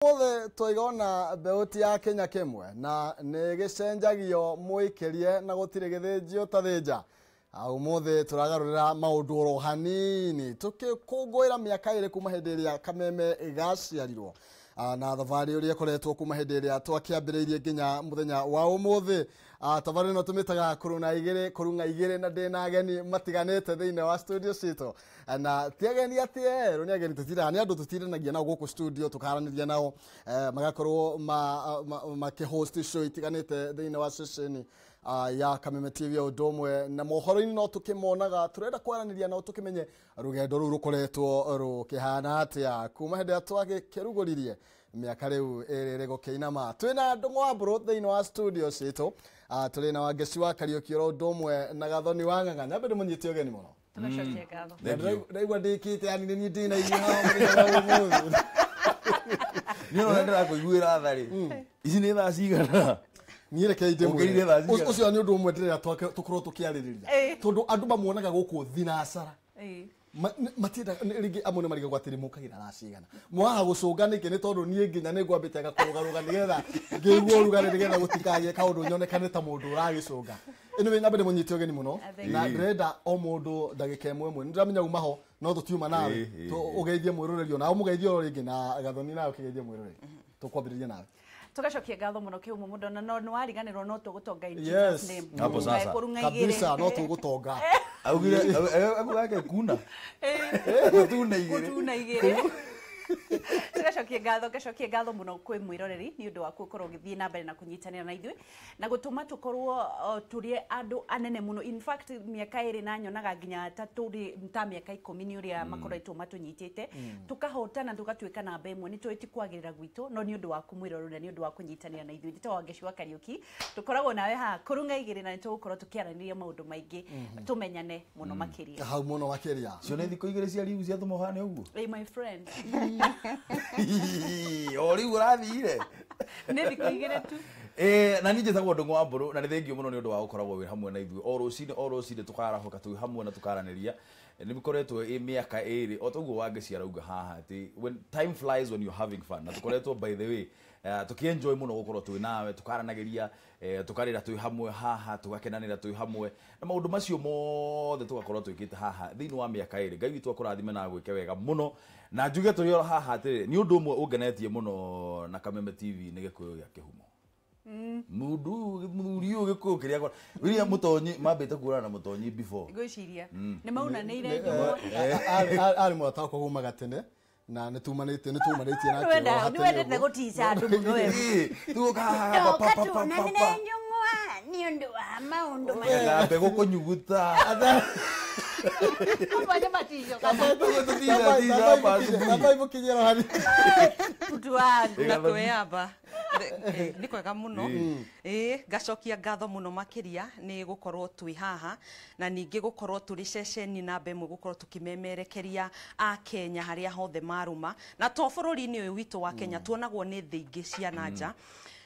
Mothe twaigona mbeũ ti ya Kenya kĩmwe na nĩ gĩcenjagio mũikĩrie na gũtirĩ gĩthĩnjio ta thĩnja. Ũmũthĩ tũragarũrĩra maũndũ oro hanini tũkĩkũngũĩra mĩaka 2 kuma hĩndĩ ĩrĩa Kameme gaciarirwo na thabarĩ ũrĩa ĩkoretwo kuma hĩndĩ ĩrĩa twakĩambĩrĩirie nginya mũthenya wa ũmũthĩ. Thabarĩ ĩno tũmĩtaga kũrũng'a igĩrĩ na ndĩna ageni matiganĩte thĩinĩ wa studio citũ, na ti ageni atĩ erũ, nĩ ageni tũtiraga, nĩ andũ tũtiranagia nao gũkũ studio tũkaranĩria nao, magakorwo makĩhost show itiganĩte thĩinĩ wa ceceni ya Kameme TV ũndũ ũmwe na mohoro-inĩ no tũkĩmonaga. Tũrenda kwaranĩria nao tũkĩmenye rũgendo rũu rũkoretwo rũkĩhana atĩa kuma hĩndĩ ĩrĩa twagĩkĩrugũririe mĩaka rĩu 2 gũkĩinama. Twĩna Ndũng'ũ wa Mbũrũ thĩinĩ wa studio citũ, tũrĩ na Wangeci wa Kariũki oro ũndũ ũmwe na Gathoni wa Ng'ang'a. Nyambe ndĩmũnyite ũgeni mũno. Tũgacokia ngatho. Ndaigua ndĩkĩte, yani nĩ niĩ ndĩna inyuĩ haha mũthenya wa ũmũthĩ. Niĩ no ndĩrakũiguĩra tha rĩ. Ici nĩ thaa cigana? Niĩ reke ndĩmwĩre. Ũkĩrire thaa cigana? Ũcio nĩ ũndũ ũmwe ndĩrenda tũkorwo tũkĩarĩrĩria. Tondũ andũ mamuonaga gũkũ thinacara. Matienda rĩngĩ amwe nĩ marigagwo atĩrĩ mũkagĩra thaa cigana. Mwaga gũcũnga nĩkĩ? Nĩ tondũ niĩ nginya nĩ ngwambĩte gakũrũgarũga nĩgetha ngĩigue ũrugarĩ nĩgetha gũtikagĩe kaũndũ nyonekane ta mũndũ ũragĩcũnga. Anyway, nyambe ndĩmũnyite ũgeni mũno na ndĩrenda o mũndũ ndagĩka ĩmwe ĩmwe. Nĩ ndĩramenya uma ho no tũtiuma nawe. Ũgeithie mwĩroreri ona ũmũgeithie oro rĩngĩ na Gathoni nawe ũkĩgeithie mwĩroreri. Tũkwambĩrĩria nawe. Tugacokia ngatho mũno kĩhumo mũndũ na no nĩwariganĩrwo no tũgũtonga in Jesus name. Hapo sasa. Kũrung'a igĩrĩ. Kabisa no tũgũtonga. Augire agugake kuna. Gũtuna igĩrĩ. Gũtuna igĩrĩ. Tugacokia ngatho, ngacokia ngatho mũno kwĩ mwĩroreri nĩ ũndũ wa gũkorwo ũgĩthiĩ na mbere na kũnyitanĩra na ithuĩ na gũtũma tũkorwo tũrĩ andũ anene mũno. In fact mĩaka 2 na nyonaga nginya ta tũrĩ ta mĩaka 10 nĩ ũrĩa makoretwo matũnyitĩte, tũkahotana tũgatuĩka namba 1. Nĩ tũĩ ti kwagĩrĩra gwitũ no nĩ ũndũ waku mwĩroreri na nĩ ũndũ wa kũnyitanĩra na ithuĩ. Njĩtagwo Wangeci wa Kariũki, tũkoragwo nawe haha kũrung'a igĩrĩ na nĩ tũgũkorwo tũkĩaranĩria maũndũ maingĩ tũmenyane mũno makĩria. Hau mũno makĩria. Cio nĩ thikũ 2 cia riu ciatũma ũhane ũguo? Hey my friend. O rĩu ũrathire. Nĩ thikũ 2 tu. Na niĩ njĩtagwo Ndũng'ũ wa Mbũrũ na nĩ thengio mũno nĩ ũndũ wa gũkoragwo wĩ hamwe na ithuĩ o rũcinĩ, o rũcinĩ tũkarahũka twĩ hamwe na tũkaranĩria. Nĩ bikoretwo ĩ mĩaka 2 o toguo Wangeci arauga haha atĩ when time flies when you're having fun, na tũkoretwo by the way tũkĩenjoy mũno gũkorwo twĩ nawe, tũkaranagĩria, tũkarĩra twĩ hamwe haha, tũgakenanĩra twĩ hamwe na maũndũ macio mothe tũgakorwo twĩkĩte haha thĩinĩ wa mĩaka 2. Ngai witũ akũrathime na agwĩke wega mũno, na njuge tũrĩ oro haha atĩrĩrĩ, nĩ ũndũ ũmwe ũngenetie mũno na Kameme TV nĩ gĩkũyũ gĩa kĩhumo. Mundu mũthuri ũyũ gĩkũyũ kĩrĩa akora William Mũtonyi mambĩte kuonana na Mũtonyi before. Ngwĩciria nĩ maunanĩire njũgũ. Arĩ mũrata wakwa kumaga tene na nĩ tumanĩte, nĩ tumanĩtie nake Nĩ o hatene wendete ũguo. gũtica andũ mũno we. Tuoka haha, pa, pa, pa, pa, pa. Ndoka njũng'wa nĩ ũndũ wa maũndũ marĩa. Ngambe gũkũnyuguta. Mamwe maticio kana. Kaba ibũkinyĩra hani. Mtu wangu. Na kwĩyamba. Nĩ kwega mũno. Ngacokia ngatho mũno makĩria nĩ gũkorwo twĩ haha na ningĩ gũkorwo tũrĩ ceceni namba 1 gũkorwo tũkĩmemerekeria a Kenya harĩa hothe marũma, na to bũrũri-inĩ ũyũ witũ wa Kenya tuonagwo nĩ thĩ ingĩ cia na nja.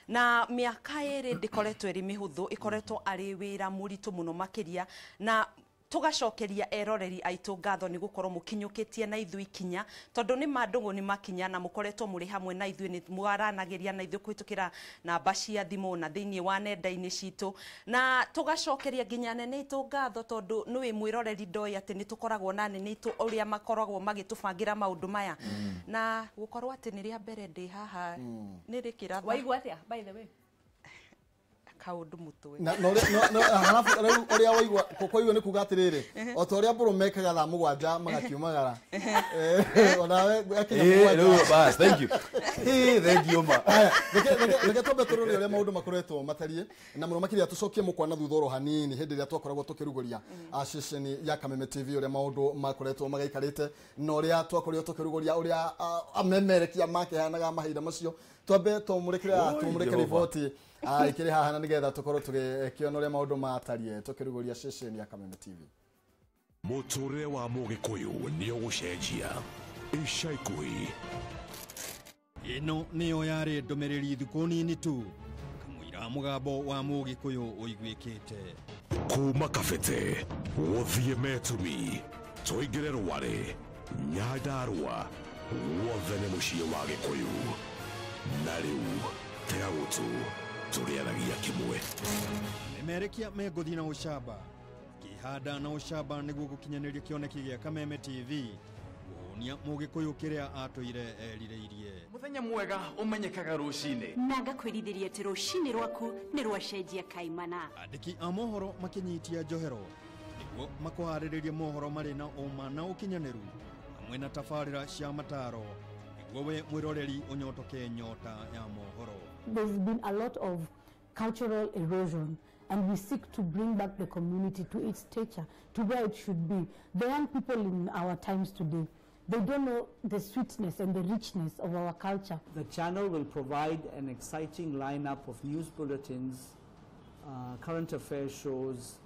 Na mĩaka 2 ndĩkoretwo ĩrĩ mĩhũthũ, ĩkoretwo arĩ wĩra mũritũ mũno makĩria, na tũgacokeria eroreri aitũ ngatho nĩ gũkorwo mũkinyũkĩtie na ithuĩ ikinya, tondũ nĩ ma ndũng'ũ nĩ makinya na mũkoretwo mũrĩ hamwe na ithuĩ, nĩ mwaranagĩria na ithuĩ kũhĩtũkĩra namba cia thimũ na thĩinĩ wa nenda-inĩ citũ, na tũgacokeria nginya nene itũ ngatho tondũ nĩwĩ mwĩroreri ndoĩ atĩ nĩ tũkoragwo na nene itũ ũrĩa makoragwo magĩtũbangĩra maũndũ maya. Na gũkorwo atĩ nĩ rĩa mbere ndĩ haha nĩ rĩkĩratha. Waigua atĩa by the way? Kaũndũ mũtwe. Na no no halafu rĩu ũrĩa waigua kũigua nĩ kuga atĩrĩrĩ, o ta ũrĩa Mbũrũ mekaga thaa 7 magakiumagara. Onawe akinya 7. Rĩu bas, thank you. Thank you ma. Reke twambe tũrore ũrĩa maũndũ makoretwo matariĩ, na mũno makĩria tũcokie mũkwa na thutha oro hanini hĩndĩ ĩrĩa twakoragwo tũkĩrugũria ceceni ya Kameme TV, ũrĩa maũndũ makoretwo magaikarĩte na ũrĩa twakorirwo tũkĩrugũria ũrĩa amemerekia makĩhanaga mahinda macio. Twambe tũmũrĩkĩre riboti ikĩrĩ haha na nĩgetha tũkorwo tũgĩkĩona ũrĩa maũndũ matariĩ tũkĩrugũria ceceni ya Kameme TV. Mũtũrĩre wa mũgĩkũyũ nĩ ũgũcenjia ica ikuhĩ. Ĩno nĩyo yarĩ ndũmĩrĩri thikũ nini tu kamũira mũgambo wa mũgĩkũyũ ũiguĩkĩte. Kuma Kabete gũthiĩ Metumi tũingĩre Rware Nyandarua wothe nĩ mũciĩ wa Gĩkũyũ. Na rĩu tega gũtũ tũrĩaragia kĩmwe. Memerekia megũthiĩ na ũcamba kĩhanda na ũcamba nĩguo gũkinyanĩria kĩoneki gĩa Kameme TV kũhũnia mũgĩkũyũ kĩrĩa atũire erirĩirie. Mũthenya mwega ũmenyekaga rũcinĩ. Na ngakwĩrithĩria atĩ rũcinĩ rwaku nĩ rwacenjia kaimana. Andĩki a mohoro makĩnyitia njohero nĩguo makũharĩrĩrie mohoro marĩ na ũma na ũkinyanĩru hamwe na tabarĩra cia mataro nĩguo we mwĩroreri ũnyotoke nyota ya mohoro. There's been a lot of cultural erosion, and we seek to bring back the community to its stature, to where it should be. The young people in our times today, they don't know the sweetness and the richness of our culture. The channel will provide an exciting lineup of news bulletins, current affairs shows,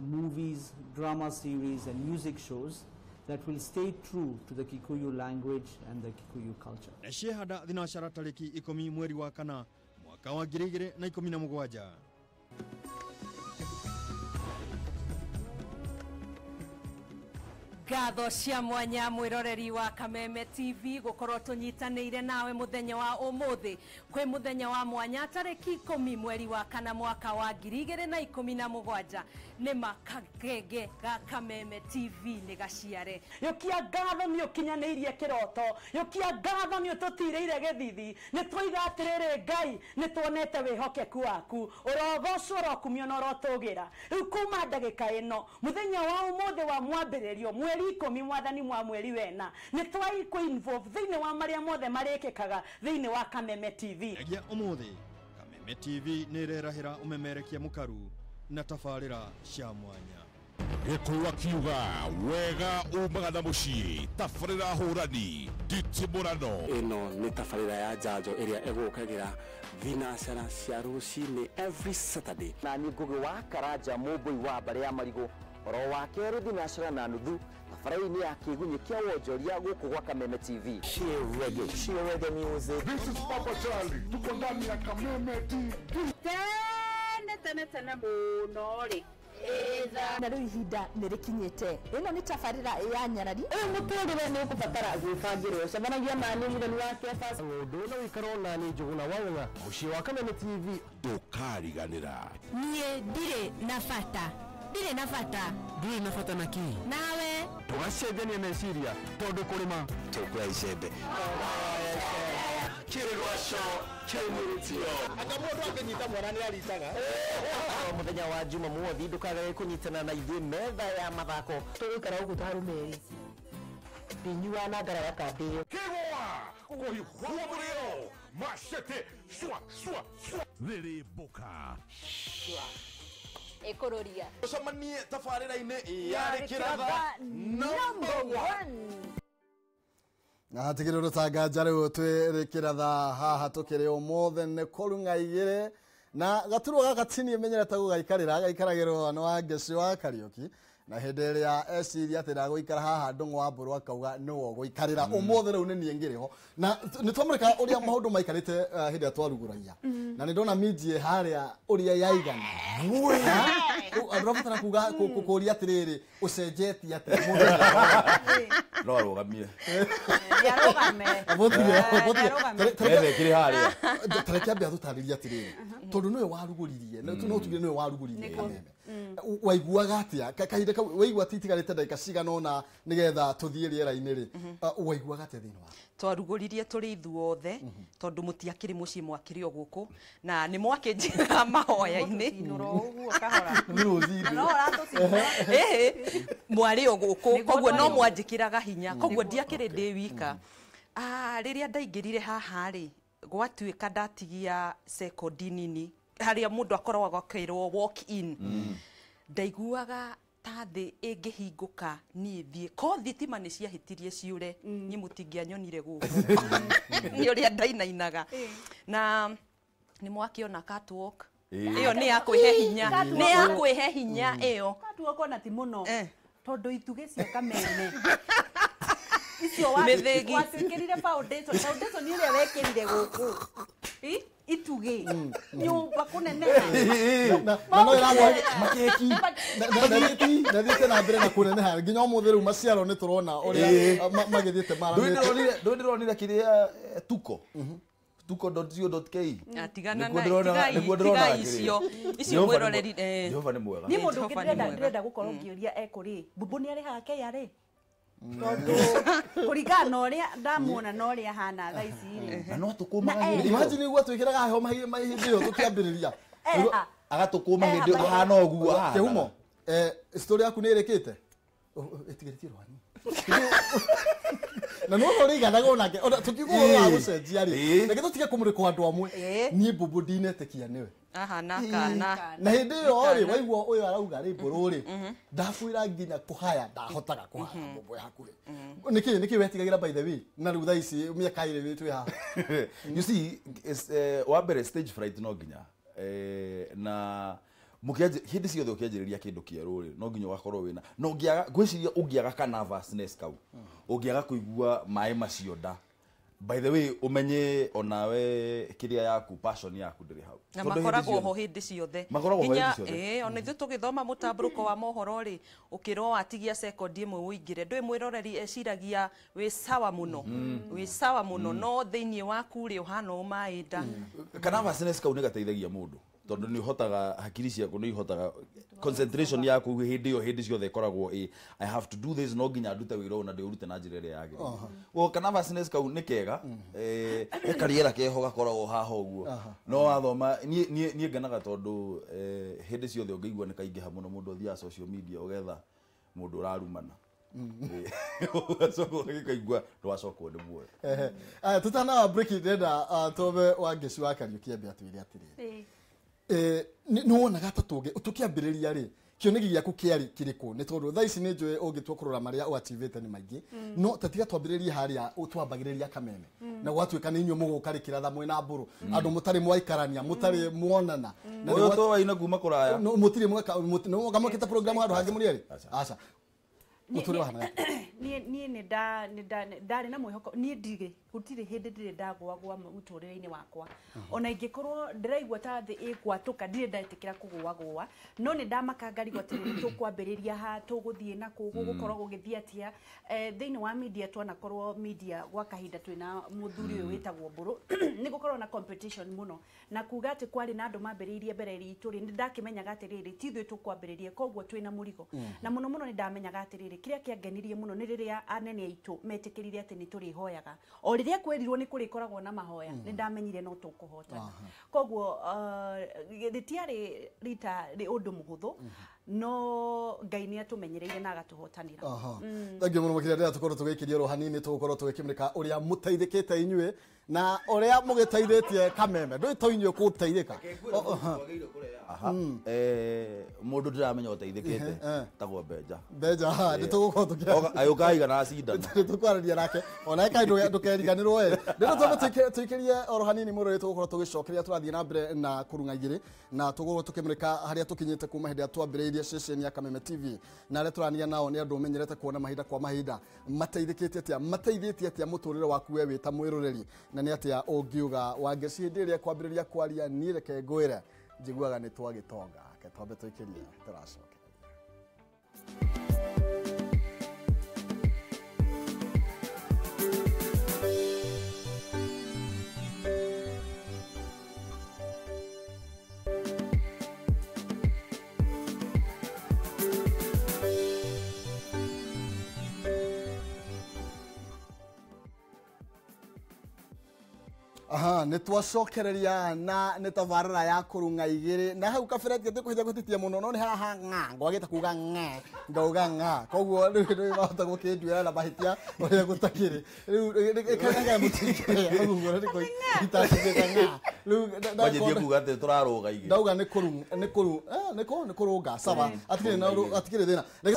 movies, drama series, and music shows that will stay true to the Kikuyu language and the Kikuyu culture. Na ciehanda thinacara tarĩki 10 mweri wa kana mwaka wa 2017. Ngatho cia mwanya mwiroreri wa Kameme TV gukorwo tunyitanĩire nawe muthenya wa umuthi kwi muthenya wa mwanya tarĩki 10 mweri wa kana mwaka wa 2017 nĩ makagenge ga Kameme TV nĩ gaciare. Yũkia ngatho nĩ ũkinyanĩirie kĩroto, yũkia ngatho nĩ ũtũtirĩire gĩthithi, nĩ twoiga atĩrĩrĩ Ngai nĩ tuonete wĩhokeku waku, ũrogocwo ũrokumio na ũrotũgĩra. Rĩu kuma ndagĩka ĩno muthenya wa umuthi wa mwambĩrĩrio mweri 10 mwathani mwa mweri wena nĩ twaikũ involve thĩinĩ wa marĩa mothe marĩkĩkaga thĩinĩ wa Kameme TV. Nyagia ũmũthĩ Kameme TV nĩ ĩrerahĩra ũmemerekia mũkaru na tabarĩra cia mwanya. Gĩkũyũ akiuga wega umaga na mũciĩ, tabarĩra hũrani nditimũrano. Ĩno nĩ tabarĩra ya njanjo ĩrĩa ĩgũkagĩra thinacara cia rũcinĩ every Saturday. Na niĩ Ngũgĩ wa Karanja mũmbũi wa mbarĩ ya marigũ oro wa kerĩ thinacara na nuthu tabarĩra-inĩ ya kĩgunyĩ kĩa wonjoria gũkũ gwa Kameme TV. Share reggae, share reggae music. This is Papa Charlie, tuko ndani ya Kameme TV. Tene tene tene mũno rĩ. Na rĩu ihinda nĩ rĩkinyĩte. Ĩno nĩ tabarĩra ya nyarari. Ũyũ mũtũrĩre nĩ ũkũbatara gwĩbangĩrwo. Cemanagia nani mũthoni wa Kefas Ng'ũndũ na ũikarwo nani Njũgũna wa Ng'ang'a mũciĩ wa Kameme TV. Ndũkariganĩra. Niĩ ndirĩ na bata. Ndirĩ na bata. Ndirĩ na bata na kĩ? Nawe. Tũgacenjania meciria tondũ kũrĩma tũkuoya icembe. Kĩrĩgwaco kĩmũrutio. Anga mũndũ angĩnyita mwana nĩ aritaga. Mũthenya wa Jumamothi ndũkagage kũnyitana na ithuĩ metha ya mathako. Tũgũikara gũkũ ta arũme erĩ. Ndinyuaga na ngara gakambĩyo. Kĩgũa kũhiũhwo mũrĩo macete cua cua cua rĩrĩmbũka. Ĩkũrũria. Ũcemanie tabarĩra-inĩ ya Rĩkĩratha number 1. Na hatigire rũtanganja rĩu twĩrĩkĩratha haha tũkĩrĩ ũmũthĩ nĩ kũrung'a igĩrĩ na gaturwa gaka tinie menyerete gũgaikarĩra gaikaragĩrwo nĩ Wangeci wa Kariũki na hĩndĩ ĩrĩa eciria atĩ ndagũikara haha Ndũng'ũ wa Mbũrũ akauga nĩwe ũgũikarĩra ũmũthĩ rĩu nĩ niĩ ngĩrĩ ho na nĩ twamũrĩka ũrĩa maũndũ maikarĩte hĩndĩ ĩrĩa twarugũragia na nĩ ndona minji harĩa ũrĩa yaigana. Rĩu andũ rabatara kuga kũria atĩrĩrĩ ũcenjetie atĩa mũndũ no arũgamie. Nĩarũgame. Metha ĩkĩrĩ harĩa. Tareke ambe atũtarĩrie atĩrĩrĩ tondũ nĩwe warugũririe no tuge nĩwe warugũririe Kameme. Waiguaga atĩa kahinda kau waigua atĩ itigarĩte ndagĩka cigana ũna nĩgetha tũthiĩ rĩera-inĩ rĩ, waiguaga atĩa thĩinĩ waku? Twarugũririe tũrĩ ithuothe tondũ mũtiakĩrĩ mũciĩ mwakĩrĩ o gũkũ na nĩ mwakĩnjĩra mahoya-inĩ. Ĩhĩ mwarĩ o gũkũ koguo no mwanjĩkĩraga hinya koguo ndiakĩrĩ ndĩ wika. Rĩrĩa ndaingĩrire haha rĩ gwatuĩka ndatigia sekondi nini harĩa mũndũ akoragwo akĩrwo walk in ndaiguaga ta thĩ ĩngĩhingũka niĩ thiĩ ko thitima nĩ ciahĩtirie ciũre niĩ mũtingĩanyonire gũkũ nĩ ũrĩa ndainainaga na nĩ mwakĩona catwalk ĩyo nĩ ya kwĩhe hinya nĩ ya kwĩhe hinya ĩyo catwalk ona ti mũno tondũ itugĩ cia Kameme icio watwĩkĩrire foundation foundation ĩrĩa wekĩrire gũkũ itugĩ nyũmba kũneneha na no ĩramwe makeki na thiĩte na mbere na kũneneha nginya ũmũthĩ rĩu maciaro nĩ tũrona ũrĩa magĩthiĩte maranĩte. Ndũĩ ndĩronire kĩrĩa tuko Tuko.co.ke. Tigana na tigai icio icio mwiroreri Jehova nĩ mwega. Niĩ mũndũ ũngĩ ndĩrenda gũkorwo ngĩũria ekũrĩ mbũmbũ nĩ arĩhaga KRA tondũ kũringana na ũrĩa ndamuona na ũrĩa ahana thaa ici rĩ na no tũkũmaga. Imagine ũguo twĩkĩraga heho hĩndĩ ĩyo tũkĩambĩrĩria agatũkũma hĩndĩ ĩyo ahana ũguo kĩhumo. Story yaku nĩ ĩrĩkĩte ĩtigĩrĩtie rwani na no ũriganaga onake tũkiuga ũhoro wa gũcenjia rĩ reke tũtige kũmũrĩkwo andũ amwe. Niĩ mbũmbũ ndinetĩkia nĩwe ahana kana na hĩndĩ ĩyo rĩ waigua ũyũ arauga rĩ mbũrũ rĩ ndakwĩra nginya kũhaya ndahotaga kũhaya mbũmbũ hakuhĩ. Nĩkĩ wetigagĩra by the way na rĩu thaa ici mĩaka ĩrĩ twĩ haha? You see wa mbere stage fright no nginya na mukianjĩ hĩndĩ ciothe ũkĩanjĩrĩria kĩndũ kĩerũ rĩ no nginya ũgakorwo wĩna no ũngĩaga ngwĩciria ũngĩaga ka nervousness kau ũngĩaga kũigua maĩ macio nda by the way umenye onawe kĩrĩa yaku passion yaku ndĩrĩ hau na makoragwo ho hĩndĩ ciothe makoragwo ho hĩndĩ ciothe ona ithuĩ tũgĩthoma mũtambũrũko wa mohoro rĩ ũkĩrwo watigia sekondi ĩmwe ũingĩre ndũĩ mwĩroreri eciragia wĩ sawa mũno wĩ sawa mũno no thĩinĩ waku rĩ ũhana ũmaĩ nda. Kana nervousness kau nĩ gateithagia mũndũ tondũ nĩ ũhotaga hakiri ciaku nĩ ihotaga concentration yaku hĩndĩ ĩyo hĩndĩ ciothe ĩkoragwo ĩ I have to do this no nginya ndute wĩra ũyũ na ndĩũrute na njĩra ĩrĩa yagĩrĩire. Well, kana nervousness kau nĩ kega kariera keho gakoragwo haha ũguo no wathoma niĩ ngenaga tondũ hĩndĩ ciothe ũngĩigua nĩ kaingĩha mũno mũndũ athiaga social media ũgetha mũndũ ũrarumana ũgacoka ũgĩkaigua ndwacokwo nĩ muoyo. Tutana break ndĩrenda tũbe Wangeci wa Kariũki ambe atwĩre atĩrĩrĩ nĩ wonaga ta tũkĩambĩrĩria rĩ kĩoneki gĩaku kĩarĩ kĩrĩkũ nĩ tondũ thaa ici nĩ njũĩ ũngĩtua kũrora marĩa ũachivĩte nĩ maingĩ no ta tiga twambĩrĩrie harĩa twambagĩrĩria Kameme na gwatuĩka nĩ inyuĩ mũgũka rĩkĩratha mwĩna mbũrũ andũ mũtarĩ mwaikarania mũtarĩ mwonana ũyũ tũwaina kuma kũraya mũtirĩ mweka mwĩkĩte program handũ hangĩ mũrĩ erĩ aca mũtũrĩre wahanaga niĩ nĩ ndarĩ na mwĩhoko niĩ ndirĩ gũtirĩ hĩndĩ ndirĩ ndagũagũa mũtũrĩre-inĩ wakwa ona ingĩkorwo ndĩraigua ta thĩ ĩgwatũka ndirĩ ndetĩkĩra kũgũagũa no nĩ ndamaka ngarigwo atĩrĩrĩ tũkwambĩrĩria ha tũgũthiĩ na kũ gũgũkorwo gũgĩthiĩ atĩa. Thĩinĩ wa media twanakorwo media gwa kahinda twĩna mũthuri ũyũ wĩtagwo Mbũrũ nĩ gũkorwo na competition mũno na kuga atĩ kwarĩ na andũ mambĩrĩirie mbere ritũ rĩ nĩ ndakĩmenyaga atĩrĩrĩ ti ithuĩ tũkwambĩrĩria koguo twĩna mũrigo na mũno mũno nĩ ndamenyaga atĩrĩrĩ kĩrĩa kĩangenirie mũno nĩ rĩrĩa anene aitũ metĩkĩrire atĩ nĩ tũrĩhoyaga o rĩrĩa kwĩrirwo nĩ kũrĩkoragwo na mahoya nĩ ndamenyire no tũkũhotana koguo rĩtiarĩ rita rĩ ũndũ mũhũthũ no Ngai nĩ atũmenyereire na agatũhotanĩra. Thank you mũno makĩria rĩrĩa tũkorwo tũgĩkĩria oro hanini tũgũkorwo tũgĩkĩmũrĩka ũrĩa mũteithĩkĩte inyuĩ na ũrĩa mũgĩteithĩtie Kameme ndũĩ to inyuĩ kũteithĩka. Mũndũ ndĩramenya ũteithĩkĩte tagwo Benja Benja nĩ tũgũkorwo tũkĩaria agĩũka na cindano nĩ tũkwarĩria nake ona eka ndũkeriganĩrwo we rĩrĩa twambe tũikĩrie oro hanini mũno rĩ tũgũkorwo tũgĩcokeria tũrathiĩ na mbere na kũrung'a igĩrĩ na tũgũkorwo tũkĩmũrĩka harĩa tũkinyĩte kuma hĩndĩ ĩrĩa twambĩrĩirie ceceni ya Kameme TV na arĩa tũrania nao nĩ andũ ũmenyerete kuona mahinda kwa mahinda mateithĩkĩte atĩa mateithĩtie atĩa mũtũrĩre waku we wĩ ta mwĩroreri na nĩ atĩa ũngiuga Wangeci hĩndĩ ĩrĩa kwambĩrĩria kwaria niĩ reke ngwĩre njiguaga nĩ twagĩtonga ke twambe tũikĩrie tũracoka. Aha, nĩ twacokereria na nĩ tabarĩra ya kũrung'a igĩrĩ na hau kabere tikuhitha gũtitia mũno no nĩ haha ng'a ngwagĩte kuga ng'a ngauga ng'a koguo rĩu nĩ mahota gũkĩnduĩra na mahĩtia ũrĩa gũtakĩrĩ rĩu kana mũtikĩrĩ hau ũguo nĩ itacigĩte ng'a rĩu wanjĩtie kuga atĩ tũrarũga igĩrĩ ndauga nĩ kũrung'a nĩ kũru nĩ kũ nĩ kũrũnga sawa atikĩrĩ na atikĩrĩ thĩna nĩ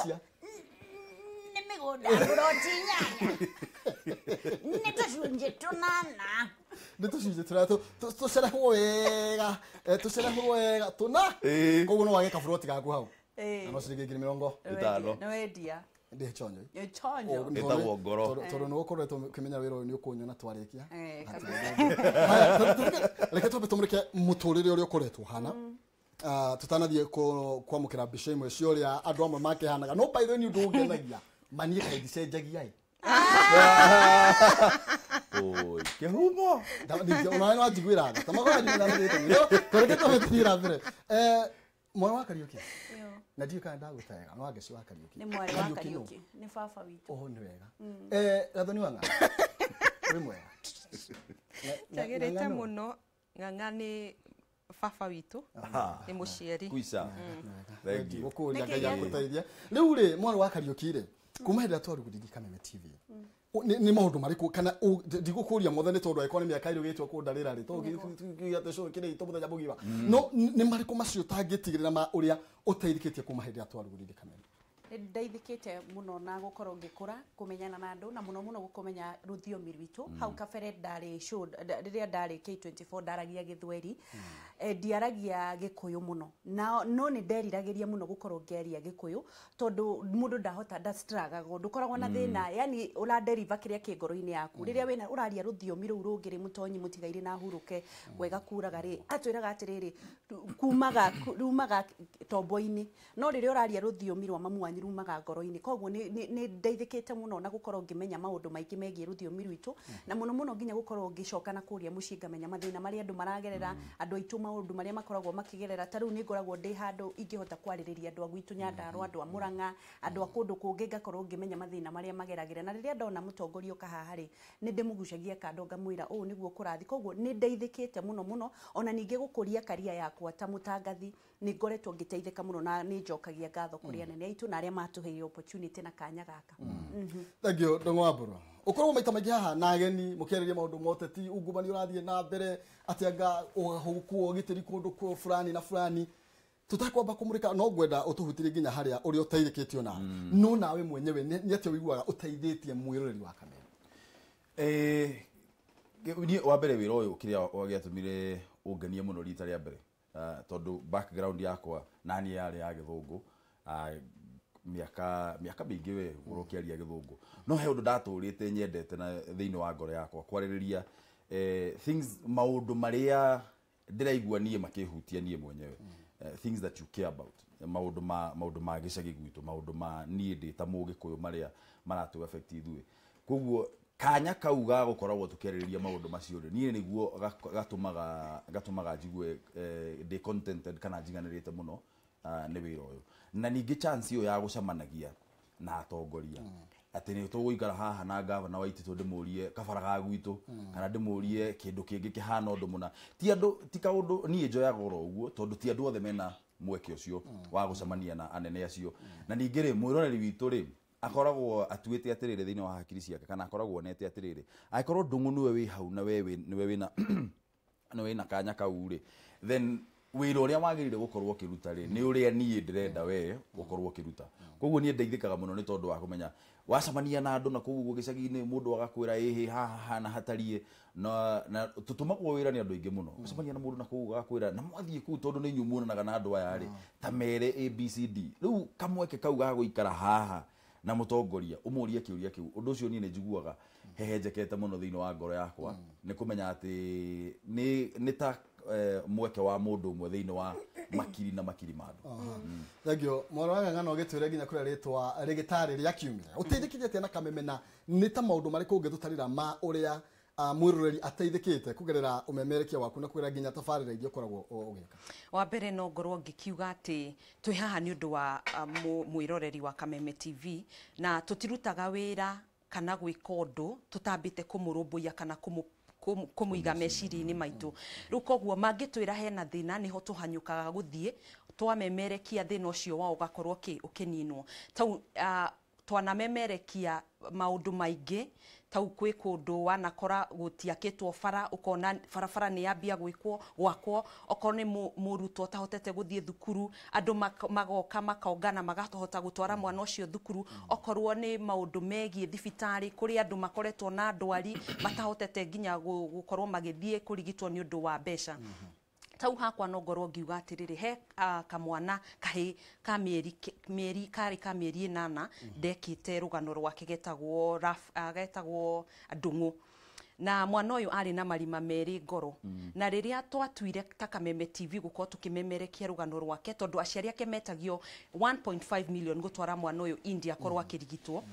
mĩgũnda mburoti inyanya nĩ tũcunjĩ tũnana nĩ tũcunjĩ tũrĩa tũcerehwo wega tũcerehwo wega tũna koguo no wage kaburoti gaku hau na no ciringi ngiri mĩrongo ĩtano nĩ wendia ndĩ chonjo nĩ chonjo ĩtagwo ngoro tondũ nĩ ũkoretwo ũkĩmenya wĩra ũyũ nĩ ũkũnyona twarĩkia reke twambe tũmũrĩke mũtũrĩre ũrĩa ũkoretwo ũhana tutanathiĩ kwamũkĩra mbica imwe cia ũrĩa andũ amwe makĩhanaga no by the way nĩ ũndũ ũngenagia manie kaĩ ndicenjagia ĩ Oi, kĩhumo. Ona no njiguĩra tha. Ta magora njiguĩra tha. Tũreke tũmĩthiĩ na mbere. Mwana wa Kariũki. Na ndiũĩ kana ndagũtega, no Wangeci wa Kariũki. Nĩ mwarĩ wa Kariũki, nĩ baba witũ. Oho nĩ wega. Gathoni wa Ng'ang'a. Wĩ mwega. Njagĩrĩte mũno. Ng'ang'a nĩ baba witũ, nĩ mũciari. Kuica. Thank you. Gũkũria Ngai agũteithie. Rĩu rĩ, mwarĩ wa Kariũki rĩ, kuma hĩndĩ ĩrĩa twarugũririe Kameme TV, nĩ maũndũ marĩkũ kana ndigũkũria mothe nĩ tondũ angĩkorwo nĩ mĩaka ĩrũgĩtwo kũndarĩra rĩ, tondũ show kĩrĩa itũ mũthenya mũgima. No nĩ marĩkũ macio ũtangĩtigĩrĩra ma ũrĩa ũteithĩkĩtie kuma hĩndĩ ĩrĩa twarugũririe Kameme? Nĩ ndeithĩkĩte mũno na gũkorwo ngĩkũra, kũmenyana na andũ na mũno mũno gũkũmenya rũthiomi rwitũ. Hau kabere ndarĩ show, rĩrĩa ndarĩ K24 ndaragia Gĩthweri, ndiaragia Gĩkũyũ mũno. Na no nĩ nderiragĩria mũno gũkorwo ngĩaria Gĩkũyũ tondũ mũndũ ndahota ndastragagwo, ndũkoragwo na thĩna, yani ũraderiva kĩrĩa kĩ ngoro-inĩ yaku. Rĩrĩa wĩna ũraria rũthiomi rũu rũngĩ rĩ, mũtonyi mũtigairĩ na hurũke wega kuraga rĩ, atwĩraga atĩrĩrĩ, kumaga rumaga tombo-inĩ, no rĩrĩa ũraria rũthiomi rwa mamu wanyu rumaga ngoro-inĩ. Koguo nĩ ndeithĩkĩte mũno na gũkorwo ngĩmenya maũndũ maingĩ megiĩ rũthiomi rwitũ, na mũno mũno nginya gũkorwo ngĩcoka na kũrĩa mũciĩ ngamenya mathĩna marĩa andũ maragerera, andũ aitũ maũndũ marĩa makoragwo makĩgerera. Ta rĩu nĩ ngoragwo ndĩ handũ ingĩhota kwarĩrĩria andũ a gwitũ Nyandarũa, andũ a Mũrang'a, andũ a kũndũ kũngĩ, ngakorwo ngĩmenya mathĩna marĩa mageragĩra. Na rĩrĩa ndona mũtongoria oka haha rĩ, nĩ ndĩmũgucagia kando ngamwĩra ũũ nĩguo kũrathiĩ. Koguo nĩ ndeithĩkĩte mũno mũno, ona ningĩ gũkũria karia yakwa ta mũtangathi nĩ ngoretwo ngĩteithĩka mũno, na nĩ njokagia ngatho kũrĩ anene aitũ na arĩa matũheire opportunity na kanya gaka. Thank you, Ndung'u wa Mbũrũ. Ũkoragwo maita maingĩ haha na ageni mũkĩarĩria maũndũ ma ũteti, ungumania ũrathiĩ na mbere atĩ anga ũgũkuo ũgitĩri kũndũ kũ fulani na fulani. Tũtakwamba kũmũrĩka, no ngwenda ũtũhutirie nginya harĩa ũrĩa ũteithĩkĩtio nawe. No nawe mwenyewe nĩ atĩa ũiguaga ũteithĩtie mwĩroreri wa Kameme? Niĩ wa mbere wĩra ũyũ kĩrĩa gĩatũmire ũngenie mũno rita rĩa mbere, tondũ background yakwa naniĩ yarĩ ya Gĩthũngũ, miaka mĩingĩ we ũrokĩaria Gĩthũngũ, no he ũndũ ndatũrĩte nyendete na thĩinĩ wa ngoro yakwa kwarĩrĩria things, maũndũ marĩa ndĩraigua niĩ makĩhutia niĩ mwenyewe, things that you care about, maũndũ ma gĩcagi gwitũ, maũndũ ma niĩ ndĩ ta Mũgĩkũyũ marĩa maratũ affect ithuĩ. Koguo kanya kau ga gũkoragwo tũkĩarĩrĩria maũndũ macio rĩ, niĩ nĩguo gatũmaga njigue ndĩ contented kana njiganĩrĩte mũno nĩ wĩra ũyũ. Na ningĩ chance ĩyo ya gũcemanagia na atongoria, atĩ nĩ tũgũikara haha na gavana wa Ititũ ndĩmũrie kabara ga gwitũ, kana ndĩmũrie kĩndũ kĩngĩ kĩhana ũndũ mũna. Ti andũ, ti kaũndũ niĩ njoyaga oro ũguo, tondũ ti andũ othe mena mweke ũcio wa gũcemania na anene acio. Na ningĩ rĩ, mwĩroreri witũ rĩ, akoragwo atuĩte atĩrĩrĩ thĩinĩ wa hakiri ciake, kana akoragwo onete atĩrĩrĩ, angĩkorwo Ndung'u nĩwe wĩ hau na we nĩwe wĩna kanya kau rĩ, then wĩra ũrĩa wagĩrĩire gũkorwo ũkĩruta rĩ, nĩ ũrĩa niĩ ndĩrenda we ũkorwo ũkĩruta. Koguo niĩ ndeithĩkaga mũno nĩ tondũ wa kũmenya wacemania na andũ na kũu ũguo gĩcagi-inĩ, mũndũ agakwĩra ĩhĩ haha hana hatariĩ, na tũtũmagwo wĩra nĩ andũ aingĩ mũno. Wacemania na mũndũ na kũu agakwĩra na mwathiĩ kũu tondũ nĩ inyuĩ muonanaga na andũ aya rĩ, ta mere ABCD. Rĩu kamweke kau ga gũikara haha na mũtongoria ũmũrie kĩũria kĩu, ũndũ ũcio niĩ nĩ njiguaga hehenjekete mũno thĩinĩ wa ngoro yakwa, nĩ kũmenya atĩ nĩ ta mweke wa mũndũ ũmwe thĩinĩ wa makiri na makiri ma andũ. Thank you. Mwana wa Ng'ang'a no gĩtwĩre nginya kũrĩa rĩtwa rĩgĩtarĩ rĩa kiumia. Ũteithĩkĩte atĩa na Kameme, na nĩ ta maũndũ marĩkũ ũngĩtũtarĩra ma ũrĩa mwĩroreri ateithĩkĩte kũgerera ũmemerekia waku na kũgerera nginya tabarĩra iria ũkoragwo ũgĩka? Wa mbere no ngorwo ngĩkiuga atĩ twĩ haha nĩ ũndũ wa mwĩroreri wa Kameme TV, na tũtirutaga wĩra kana gwĩka ũndũ tũtambĩte kũmũrũmbũiya kana kũmũiga meciria-inĩ maitũ. Rĩu koguo mangĩtwĩra hena thĩna, nĩho tũhanyũkaga gũthiĩ twamemerekia thĩna ũcio wao ũgakorwo ũkĩninwo. Tau twanamemerekia maũndũ maingĩ, tau kwĩ kũndũ wanakora gũtiakĩtwo bara, ũkona barabara nĩ yambia gwĩkwo gwakwo, okorwo nĩ mũrutwo ũtahotete gũthiĩ thukuru, andũ magoka makaongana makahota gũtwara mwana ũcio thukuru, okorwo nĩ maũndũ megiĩ thibitarĩ, kũrĩ andũ makoretwo na ndwari matahotete nginya gũkorwo magĩthiĩ kũrigitwo nĩ ũndũ wa mbeca. Tau hakwa no ngorwo ngiuga atĩrĩrĩ, he kamwana kahĩ ka mĩeri karĩ ka mĩeri 8 ndekĩte rũgano rwake getagwo Ndung'u. Na mwana ũyũ arĩ na marima merĩ ngoro. Na rĩrĩa twatuire ta Kameme TV gũkorwo tũkĩmemerekia rũgano rwake, tondũ aciari ake metagio 1.5 million gũtwara mwana ũyũ India akorwo akĩrigitwo.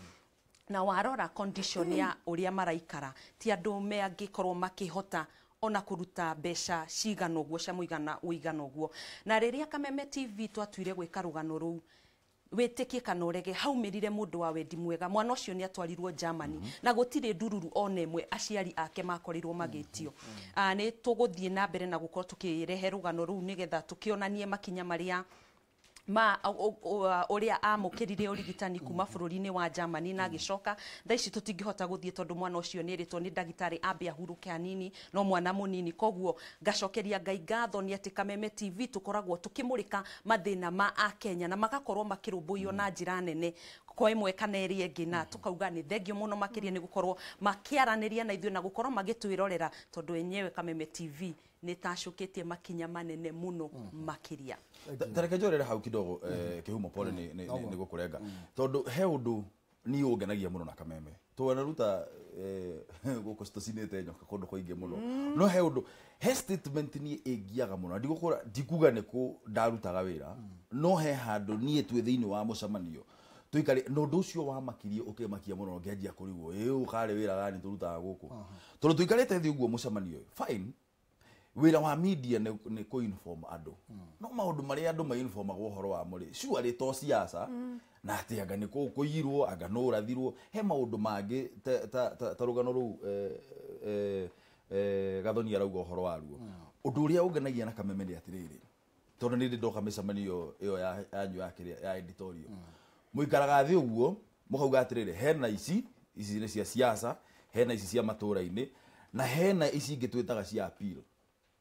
Na warora condition ya ũrĩa maraikara, ti andũ mangĩkorwo makĩhota ona kũruta mbeca cigana ũguo cia mũigana ũigana ũguo. Na rĩrĩa Kameme TV twatuire gwĩka rũgano rũu, wĩtĩkie kana ũrege, haumĩrire mũndũ wa wendi mwega. Mwana ũcio nĩ atwarirwo Germany na gũtirĩ ndururu ona ĩmwe aciari ake makorirwo magĩtio. Nĩ tũgũthiĩ na mbere na gũkorwo tũkĩrehe rũgano rũu nĩgetha tũkĩonanie makinya marĩa ma ũrĩa amũkĩrire ũrigitani kuma bũrũri-inĩ wa Germany na agĩcoka. Thaa ici tũtingĩhota gũthiĩ tondũ mwana ũcio nĩ erĩtwo nĩ ndagĩtarĩ ambe ahurũke hanini, no mwana mũnini. Koguo ngacokeria Ngai ngatho nĩ atĩ Kameme TV tũkoragwo tũkĩmũrĩka mathĩna ma Akenya na magakorwo makĩrũmbũiyo na njĩra nene kwa ĩmwe kana ĩrĩa ĩngĩ, na tũkauga nĩ thengio mũno makĩria nĩ gũkorwo makĩaranĩria na ithuĩ na gũkorwo magĩtwĩrorera, tondũ enyewe Kameme TV nĩ tacũkĩtie makinya manene mũno makĩria. Tareke njorere hau kidogo, Kĩhumo, pole nĩ gũkũrenga, tondũ he ũndũ niĩ ũngenagia mũno na Kameme. Twanaruta gũkũ tũcinĩte nyoka kũndũ kũingĩ mũno, no he ũndũ, he statement niĩ ĩngiaga mũno. Ndigũkũra, ndikuga nĩ kũ ndarutaga wĩra, no he handũ niĩ twĩ thĩinĩ wa mũcemanio tuikare na ũndũ ũcio wamakirie, ũkĩmakia mũno, ngĩanjia kũrigwo ĩ ũkarĩ wĩra gani tũrutaga gũkũ, tondũ tũikarĩte thĩ ũguo mũcemanio ũyũ. Fine, wĩra wa media nĩ kũ-inform andũ, no maũndũ marĩa andũ ma-informagwo ũhoro wamo rĩ, surely to siasa na atĩ anga nĩ kũiyirwo, anga nũ ũrathirwo. He maũndũ mangĩ ta rũgano rũu Gathoni arauga ũhoro waruo. Ũndũ ũrĩa ũngenagia na Kameme nĩ atĩrĩrĩ, tondũ nĩ ndĩ ndoka mĩcemanio ĩyo yanyu ya kĩrĩa ya editorial, mũikaraga thĩ ũguo mũkauga atĩrĩrĩ, hena ici, ici nĩ cia siasa, hena ici cia matũra-inĩ, na hena ici ingĩ twĩtaga cia appeal.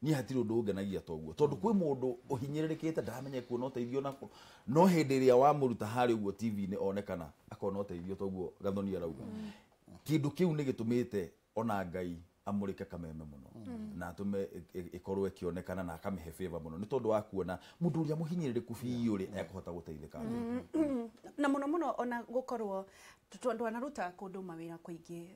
Niĩ hatirĩ ũndũ ũngenagia toguo, tondũ kwĩ mũndũ ũhinyĩrĩrĩkĩte ndamenye kuona ũteithio nako, no hĩndĩ ĩrĩa wamũruta harĩa ũguo TV-inĩ onekana akona ũteithio toguo Gathoni arauga. Kĩndũ kĩu nĩ gĩtũmĩte ona Ngai amũrĩke Kameme mũno na atũme ĩkorwo ĩkĩonekana na akamĩhe favor mũno, nĩ tondũ wa kuona mũndũ ũrĩa mũhinyĩrĩrĩku biũ rĩ ekũhota gũteithĩka. Na mũno mũno ona gũkorwo twanaruta kũndũ mawĩra kũingĩ,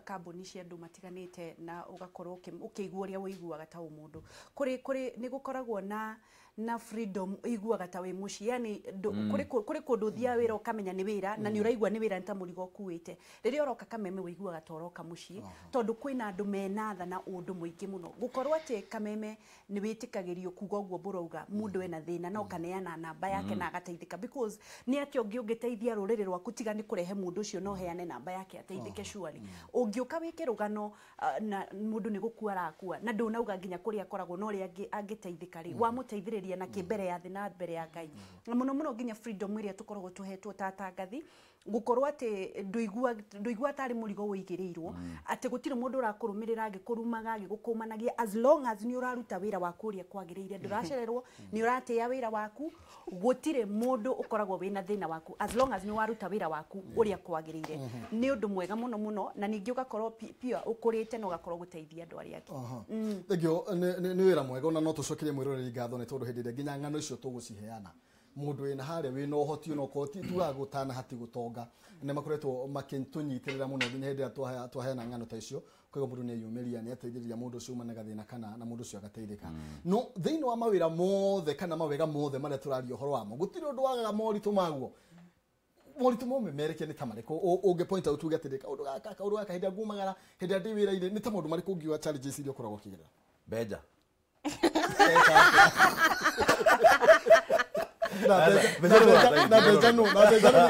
kambuni cia andũ matiganĩte, na ũgakorwo ũkĩigua ũrĩa ũiguaga ta ũmũndũ kũrĩ nĩ gũkoragwo na freedom, ũiguaga ta wĩ mũciĩ, yani kũrĩ kũndũ ũthiaga wĩra ũkamenya nĩ wĩra na nĩ ũraigua nĩ wĩra, nĩ ta mũrigo ũkuĩte. Rĩrĩa ũroka Kameme ũiguaga ta ũroka mũciĩ, tondũ kwĩna andũ mena tha na ũndũ mũingĩ mũno. Gũkorwo atĩ Kameme nĩ wĩtĩkagĩrio kuga ũguo mbũrauga mũndũ ena thĩna na ũkaneana namba yake na agateithĩka, because nĩ atĩ ũngĩ ũngĩteithia rũrĩrĩ rwaku tiga nĩ kũrehe mũndũ ũcio no heane namba yake ateithĩke. Surely ũngĩũka wĩke rũgano na mũndũ nĩ gũkua arakua na ndũnauga nginya kũrĩa akoragwo na ũrĩa angĩteithĩka rĩ, wamũteithĩrĩria na kĩ mbere ya thĩ na mbere ya Ngai. Na mũno mũno nginya freedom ĩrĩa tũkoragwo tũhetwo ta atangathi, gũkorwo atĩ ndũigua tarĩ mũrigo ũigĩrĩirwo, atĩ gũtirĩ mũndũ ũrakũrũmĩrĩra agĩkũrumaga agĩgũkũmanagia, as long as nĩ ũraruta wĩra waku ũrĩa kwagĩrĩire, ndũracererwo, nĩ ũratĩĩa wĩra waku, gũtirĩ mũndũ ũkoragwo wĩna thĩna waku as long as nĩ waruta wĩra waku ũrĩa kwagĩrĩire. Nĩ ũndũ mwega mũno mũno, na ningĩ ũgakorwo pia ũkũrĩte na ũgakorwo gũteithia andũ arĩa angĩ. Thengio, nĩ wĩra mwega. Ona no tũcokerie mwĩroreri ngatho nĩ tondũ hĩndĩ ĩrĩa nginya ng'ano icio tũgũciheana, mũndũ wĩna harĩa wĩna ũhoti ona okorwo ti tugaga gũtana hati gũtonga, nĩ makoretwo makĩtũnyitĩrĩra mũno nginya hĩndĩ ĩrĩa twaheana ng'ano ta icio. Koguo mũndũ nĩ eyumĩria, nĩ ateithĩrĩria mũndũ ũcio uma na gathĩna kana na mũndũ ũcio agateithĩka. No thĩinĩ wa mawĩra mothe kana mawega mothe marĩa tũraria ũhoro wamo, gũtirĩ ũndũ wagaga moritũ maguo. Moritũ ma ũmemerekia nĩ ta marĩkũ ũngĩ point out uge atĩrĩ, kaũndũ gaka hĩndĩ ĩrĩa ngumagara, hĩndĩ ĩrĩa ndĩ wĩra-inĩ, nĩ ta maũndũ marĩkũ ũngiuga challenges iria ũkoragwo ũkĩgerera? Mbeja. Na mbeca nũ, na mbeca nũ?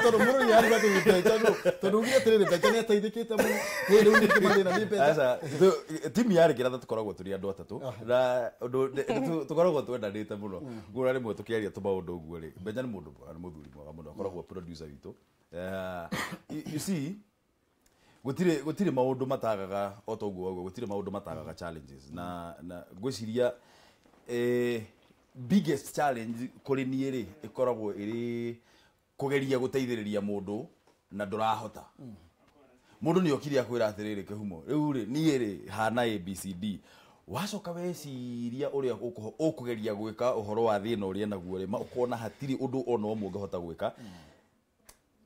Tondũ mũndũ nĩ ariga atĩ mbeca nũ, tondũ ugire atĩrĩrĩ, mbeca nĩ ateithĩkĩte mũno. Ĩ rĩu nĩkĩ mathĩna nĩ mbeca? Aca, timu yarĩ kĩratha tũkoragwo tũrĩ andũ atatũ na ũndũ tũkoragwo twendanĩte mũno. Ngũra rĩmwe tũkĩaria tũmaũndũ ũguo rĩ, Mbeja nĩ mũndũ mwega, nĩ mũthuri mwega mũno, akoragwo producer witũ. You see, gũtirĩ maũndũ matagaga o ta ũguo ũguo, gũtirĩ maũndũ matagaga challenges, na ngwĩciria biggest challenge kũrĩ niĩ rĩ ĩkoragwo ĩrĩ kũgeria gũteithĩrĩria mũndũ na ndũrahota. Mũndũ nĩ okire akwĩra atĩrĩrĩ, "Kĩhumo, rĩu rĩ niĩ rĩ hana ABCD." Wacoka weciria ũrĩa ũkũgeria gwĩka ũhoro wa thĩna ũrĩa naguo rĩ, ũkona hatirĩ ũndũ ona ũmwe ũngĩhota gwĩka.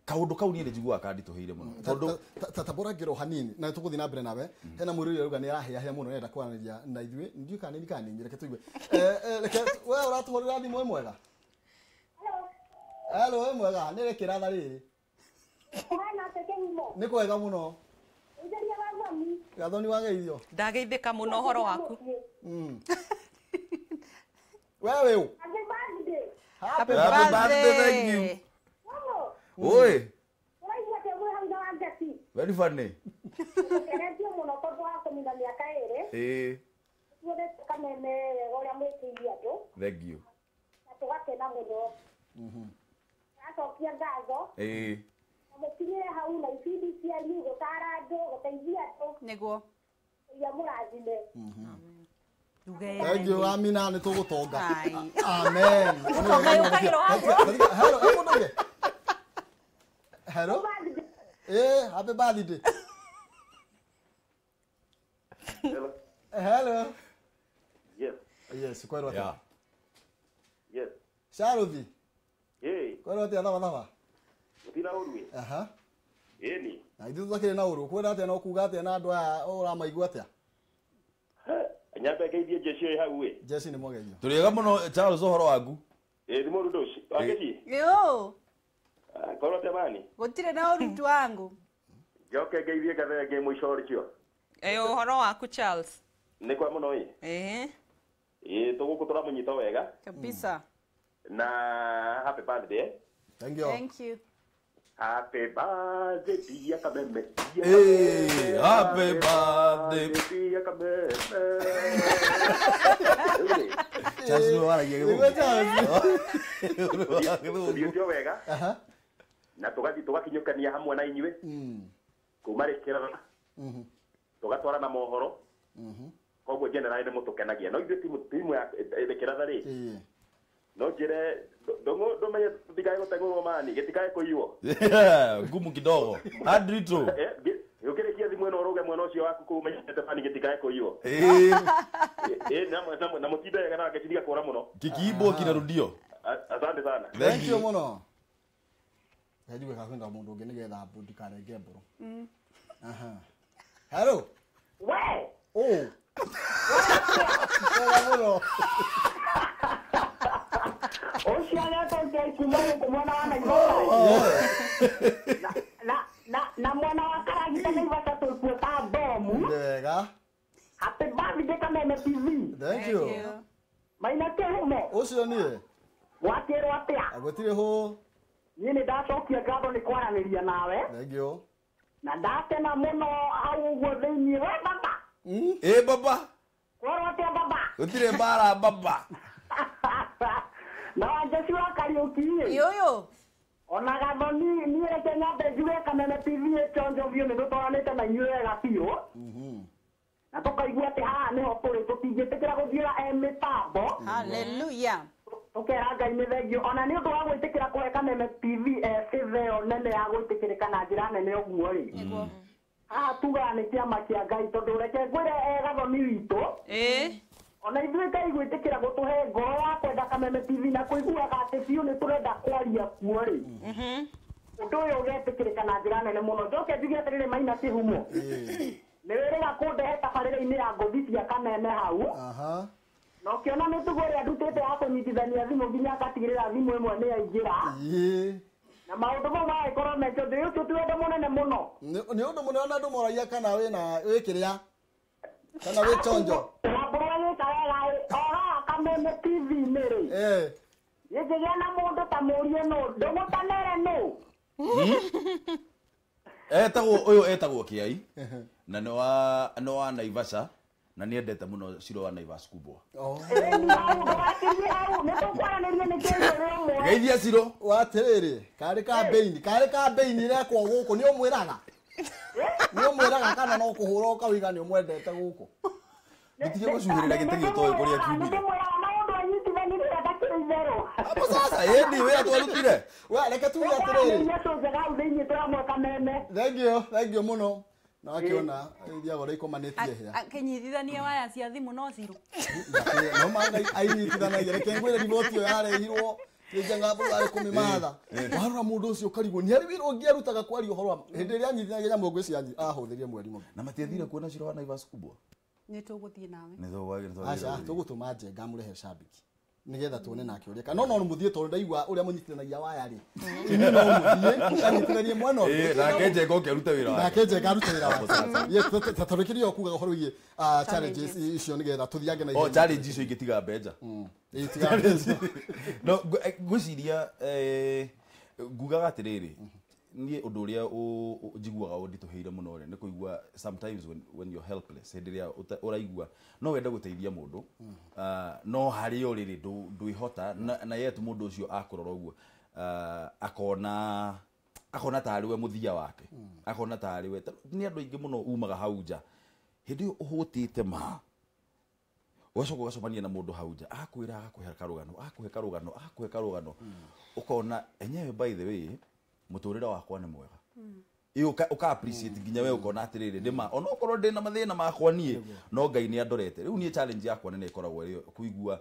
Kaũndũ kau niĩ nĩ njiguaga kanditũhĩire mũno tondũ Tabora ngĩro hanini na tũgũthiĩ na mbere nawe. Hena mũrĩri arauga nĩ arahĩahĩa mũno, nĩarenda kwaranĩria na ithuĩ. Ndiũĩ kana nĩ kana nĩ, reke tũigue. Reke we ũratũhũrĩra thimũ. Ĩ mwega, hello, ĩ mwega, nĩ rĩkĩratha rĩrĩ. Nĩ kwega mũno. Gathoni wageithio. Ndageithĩka mũno ũhoro waku. Wewe ũ. Happy birthday, thank you. Oi. Very funny. Eh. Thank you. Eh. Nĩguo. Thank you, Amina, nĩ tũgũtonga. Amen. Ũtonga yũkagĩrwo Hello, eh, mũndũ ũngĩ. Hello. Eh, happy birthday. Hello. Hello. Yes. Yes, kwero atia. Yes. Sharuthi. Hey. Kwero atia thaba thaba. Gũtirĩ ũru ĩ. Aha. Ĩni. Na ithuĩ tũtakĩrĩ na ũru. Kwenda atĩa na ũkuga atĩa na andũ aya ũramaigua atĩa? Nyambe ngeithie jeshi ĩ hau ĩ. Jeshi nĩ mwageithio. Tũrĩega mũno Charles ũhoro waku. Ĩ nĩ mũru ndũci. Wangeci. Yo. Korwo atĩa mani? Gũtirĩ na ũru mtu wangu. Njoke ngeithie ngathenge mũico ũrĩcio. Eh, ũhoro waku Charles. Nĩ kwa mũno ĩ. Eh. Ĩ tũgũkũ tũramũnyita wega. Kabisa. Na happy birthday. Thank you. Thank you. Happy birthday dear Kameme. Hey, happy birthday dear Kameme. Charles nĩwe waragia gĩthũngũ. Gĩthũngũ wega. Na tũgathiĩ tũgakinyũkania hamwe na inyuĩ. Kuma rĩkĩra. Tũgatwarana mohoro. Koguo generally nĩ mũtũkenagia. No ithuĩ timu ya rĩkĩratha rĩ. No njĩre ndũmenye tũtikae gũteng'ũrwo mani gĩtikae kũiywo. Ngumu kidogo. Adrito. Ũkĩrĩkia thimũ ĩno ũrũge mwena ũcio waku kũu ũmenyete mani gĩtikae kũiywo. Na mũtinde wega na ngeciria kũra mũno. Kikiibwo kinarudio. Asante sana. Thank you mũno. Njigue kakwenda mũndũ ũngĩ nĩgetha ndikarenge mbũrũ. Aha. Hello. We. Oh. Wega mũno. Ũcio agetwo kuma gũkũ mwena wa Naivasha. Na mwena wa Karagita Naivasha tũkuo ta bomu. Wega. Happy birthday Kameme TV. Thank you. Maina kĩhumo. Ũcio niĩ. Wakĩrwo atĩa? Gũtirĩ hũ. Niĩ nĩ ndacokia ngatho nĩ kwaranĩria nawe. Thank you. Na ndakena mũno hau ũguo thĩiniĩ. We baba. Ĩ baba. Kwerwo atĩa baba? Gũtirĩ mbara baba. Na Wanjeci wa Kariũki ĩ. Yoyo. Ona Gathoni niĩ reke nyambe njuge Kameme TV ĩ chonjo biũ nĩ tũtwaranĩte na inyuĩ wega biũ. Na tũkaigua atĩ haha nĩho tũrĩ tũtingĩtĩkĩra gũthiĩra e mĩtambo. Hallelujah. Tũkera Ngai nĩ thengio ona nĩ ũndũ wa gwĩtĩkĩra kũhe Kameme TV ĩtheo nene ya gwĩtĩkĩrĩka na njĩra nene ũguo rĩ. Haha tugaga nĩ kĩama kĩa Ngai tondũ reke ngwĩre Gathoni witũ. Ona ithuĩ Ngai gwĩtĩkĩra gũtũhe ngoro ya kwenda Kameme TV na kũiguaga atĩ biũ nĩ tũrenda kwaria kuo rĩ. Ũndũ ũyũ ũgetĩkĩrĩka na njĩra nene mũno. Njoke njuge atĩrĩrĩ Maina Kĩhumo. Nĩ wĩrĩga kũndehe tabarĩra-inĩ ya ngũthi cia Kameme hau. Na ũkĩona mĩtugo ĩrĩa ndutĩte ya kũnyitithania thimũ nginya ngatigĩrĩra thimũ ĩmwe nĩ yaingĩra. Na maũndũ mau magagĩkorwo me ũndũ ũcio ti ũndũ mũnene mũno. Nĩ ũndũ mũnene ona andũ moragia kana wĩna wĩ kĩrĩa kana wĩ chonjo. Wambũrũ agĩka wega ĩ, o haha Kameme TV-inĩ rĩ. Ingĩgĩa na mũndũ ta mũriũ nũ, ndũmũtanere nũ. Etagwo ũyũ etagwo Kĩai na nĩ wa Naivasha na nĩ endete mũno Ciro wa Naivas kubwa. Geithia Ciro. Watĩrĩrĩ, karĩ kambĩini, karĩ kambĩini ĩrekwo gũkũ nĩ ũmwĩraga. Nĩ ũmwĩraga kana no kũhũra ũkauga nĩ ũmwendete gũkũ. Gĩtige gũcuhĩrĩra gĩtĩ gĩtoĩ kũrĩa kiumire. Maũndũ anyitithanirie ndakĩrĩ itherũ. Hapo sasa ĩndi wĩra twarutire. We reke tuge atĩrĩrĩ. Thank you, thank you mũno. Na akiona ithiaga ũrĩa ikomanĩtie hĩa. Akĩnyitithania waya cia thimũ no Ciro. No manga ainyitithanagia reke ngwĩre riboti ĩyo yarehirwo nĩ mbũrũ arĩ kũmĩmatha. Warora mũndũ ũcio ũkarigwo nĩ harĩ wĩra ũngĩ arutaga kwaria ũhoro wa hĩndĩ ĩrĩa anyitithanagia nyamũ ngwĩciria ahũthĩrire mweri mũgima. Na matiathire kuona Ciro wa Naivas kubwa. Nĩ tũgũthiĩ nawe. Nĩ tũgũthiĩ. Aca tũgũtũma Njenga amũrehe cambiki. Nigetha tuone nake uria kana no muthie tondu ndaigua uria munyitithanagia waya ri inyuĩ no muthie anyitithanie mwena ũngĩ. Nake Njenga oke arute wĩra wake. Nake Njenga arute wĩra wake. Yes, tũrĩkĩrie o kuga ũhoro wĩgiĩ challenges icio nĩgetha tũthiange na ihenya. Challenge icio ingĩtiga mbenja. Ĩtiga mbenja. No ngwĩciria ngugaga atĩrĩrĩ, niĩ ũndũ ũrĩa njiguaga ũnditũhĩire mũno rĩ nĩ kũigua sometimes when you're helpless, hĩndĩ ĩrĩa ũraigua no wende gũteithia mũndũ, no harĩa ũrĩ rĩ ndwĩhota, na yet mũndũ ũcio akũrora ũguo akona tarĩ we mũthia wake, akona tarĩ we. Nĩ andũ aingĩ mũno umaga hau nja hĩndĩ ĩyo ũhũtĩte ma ũgacoka ũgacemania na mũndũ hau nja akwĩra agakũhe karũgano, akũhe karũgano, akũhe karũgano, ũkona enyewe by the way mũtũrĩre wakwa nĩ mwega. Ĩ ũka appreciate nginya we ũkona atĩrĩrĩ nĩma onokorwo ndĩna mathĩna makwa niĩ no Ngai nĩ andorete. Rĩu niĩ challenge yakwa nene ĩkoragwo ĩrĩ kũigua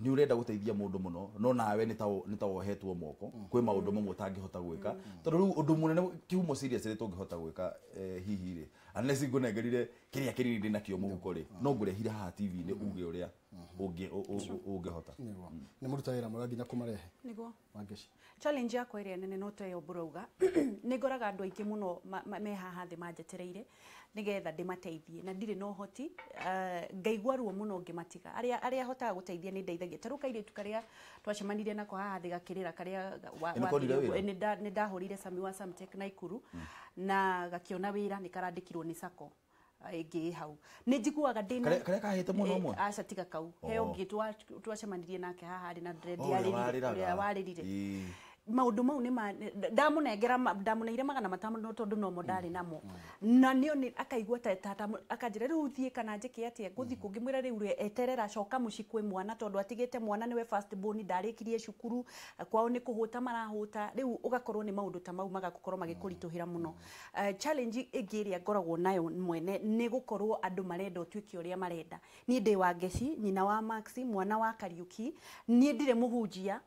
nĩ ũrenda gũteithia mũndũ mũno no nawe nĩ ta wohetwo moko kwĩ maũndũ mamwe ũtangĩhota gwĩka, tondũ rĩu ũndũ mũnene kĩhumo serious rĩ tũngĩhota gwĩka hihi rĩ unless ngũnengerire kĩrĩa kĩnini ndĩ nakĩo mũhuko rĩ no ngũrehire haha TV-inĩ uge ũrĩa ũngĩhota. Nĩ mũruta wĩra mwega nginya kũmarehe. Nĩguo. Wangeci. Challenge yakwa ĩrĩa nene no ta ĩyo mbũrauga nĩ ngoraga andũ aingĩ mũno me haha thĩ manjetereire nĩgetha ndĩmateithie na ndirĩ na ũhoti, ngaigua ruo mũno ngĩmatiga. Arĩa hotaga gũteithia nĩ ndeithagia. Ta rĩu kairĩtu karĩa twacemanirie nako haha thĩ gakĩrĩra karĩa nĩ ndahũrire Sami wa Samtech Naikuru na gakĩona wĩra nĩ karandĩkirwo nĩ sacco ĩngĩ hau. Nĩ njiguaga ndĩna karĩa kahĩte mũno ũmwe? Aca tiga kau. He ũngĩ twacemanirie nake haha arĩ na dread ũrĩa warĩrire. Maũndũ mau nĩ ndamũnengera ndamũneire 500 tondũ nomo ndarĩ namo na nĩo akaigua ta akanjĩra rĩu thiĩ kana njĩke atĩa ngũthiĩ kũngĩmwĩra rĩu eterera coka mũciĩ kwĩ mwana tondũ atigĩte mwana nĩwe first born ndarĩkirie cukuru kwao nĩ kũhũta marahũta rĩu ũgakorwo nĩ maũndũ ta mau magakorwo magĩkũritũhĩra mũno. Challenge ĩngĩ ĩrĩa ngoragwo nayo mwene nĩ gũkorwo andũ marenda ũtuĩke ũrĩa marenda. Niĩ ndĩ Wangeci, nyina wa Maxi, mwana wa Kariuki, niĩ ndirĩ mũhunjia,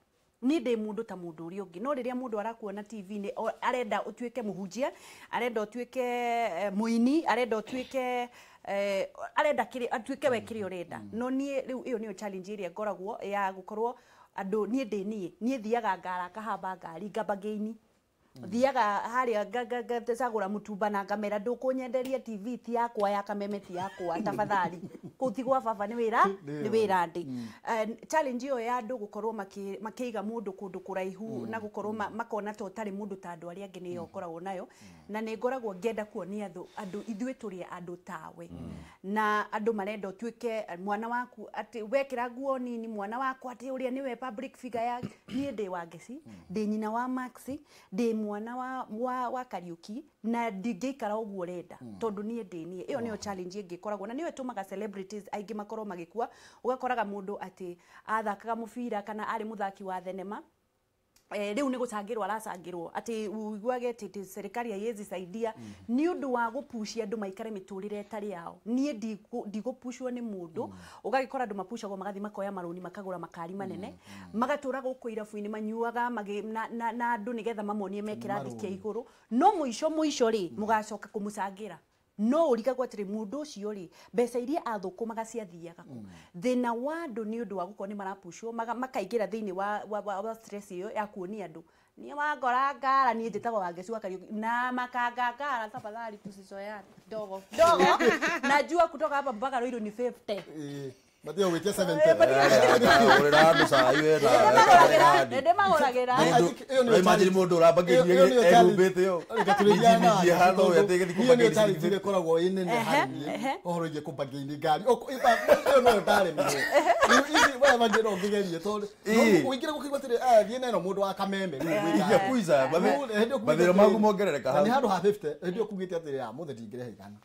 niĩ ndĩ mũndũ ta mũndũ ũrĩa ũngĩ no rĩrĩa mũndũ arakuona TV-inĩ arenda ũtuĩke mũhunjia, arenda ũtuĩke mũini, arenda ũtuĩke arenda atuĩke we kĩrĩa ũrenda. No niĩ rĩu ĩyo nĩyo challenge ĩrĩa ngoragwo ya gũkorwo andũ niĩ ndĩ niĩ thiaga ngara ngahamba ngari ngambagĩini thiaga harĩa ngacagũra mũtumba na ngamera ndũkũnyenderia TV ti yakwa ya Kameme ti yakwa tafadhali kũu ti gwa baba nĩ wĩra nĩ wĩra ndĩ. Challenge ĩyo ya andũ gũkorwo makĩiga mũndũ kũndũ kũraihu na gũkorwo makona ta ũtarĩ mũndũ ta andũ arĩa angĩ nĩyo ngoragwo nayo na nĩ ngoragwo ngĩenda kuonia andũ ithuĩ tũrĩ andũ tawe na andũ marenda ũtuĩke mwana waku atĩ wekĩra nguo nini mwana wakwa atĩ ũrĩa nĩwe public figure ya niĩ ndĩ Wangeci, ndĩ nyina wa Maxi, ndĩ mwana wa Kariuki na ndingĩikara ũguo ũrenda tondũ niĩ ndĩ niĩ. Ĩyo nĩyo challenge ĩngĩ ĩkoragwo na nĩyo ĩtũmaga celebrities aingĩ makorwo magĩkua. Ũgakoraga mũndũ atĩ athakaga mũbira kana arĩ mũthaki wa thenema rĩu nĩ gũcangĩrwo aracangĩrwo atĩ uiguage atĩ serikali haiwezi saidia nĩ ũndũ wa gũpushia andũ maikare mĩtũrĩre ĩtarĩ yao. Niĩ ndigũpushwo nĩ mũndũ, ũgagĩkora andũ mapushagwo magathiĩ makoya marũni makagũra makari manene magatũra gũkũ irabu-inĩ manyuaga na andũ nĩgetha mamonie me kĩrathi kĩa igũrũ no mũico mũico rĩ mũgacoka kũmũcangĩra no ũrigagwo atĩrĩ mũndũ ũcio rĩ mbeca iria athũkũmaga ciathiaga kũ. Thĩna wa andũ nĩ ũndũ wa gũkorwo nĩ marapushwo makaingĩra thĩinĩ wa stress ĩyo ya kuonia andũ niĩ wangora ngara niĩ njĩtagwo Wangeci wa Kariuki na makanga ngara tafadhali tusizoeane ndogo ndogo najua kutoka hapa mpaka Ruiru ni 50 Matia ũgwĩtia 70. Ũrĩra andũ cai we na ndĩmagũragĩra. Imagine mũndũ ũrambagĩria ehumbĩte ĩyo. Minji hano Ĩyo nĩyo challenge ĩrĩa ĩkoragwo ĩ nene harĩ niĩ ũhoro wĩgiĩ kũmbangĩini ngari. Ĩyo noyo ndaremirwo. Rĩu ici we bangĩ no ngĩgerie tondũ ũingĩre gũkĩigua atĩrĩ thiĩ na ĩno mũndũ wa Kameme rĩu gwĩka. Kuiza mathĩna maku mongerereka hau. Nĩ handũ ha 50 hĩndĩ ĩyo kugĩte atĩrĩ mũthĩ ndingĩrehe igana.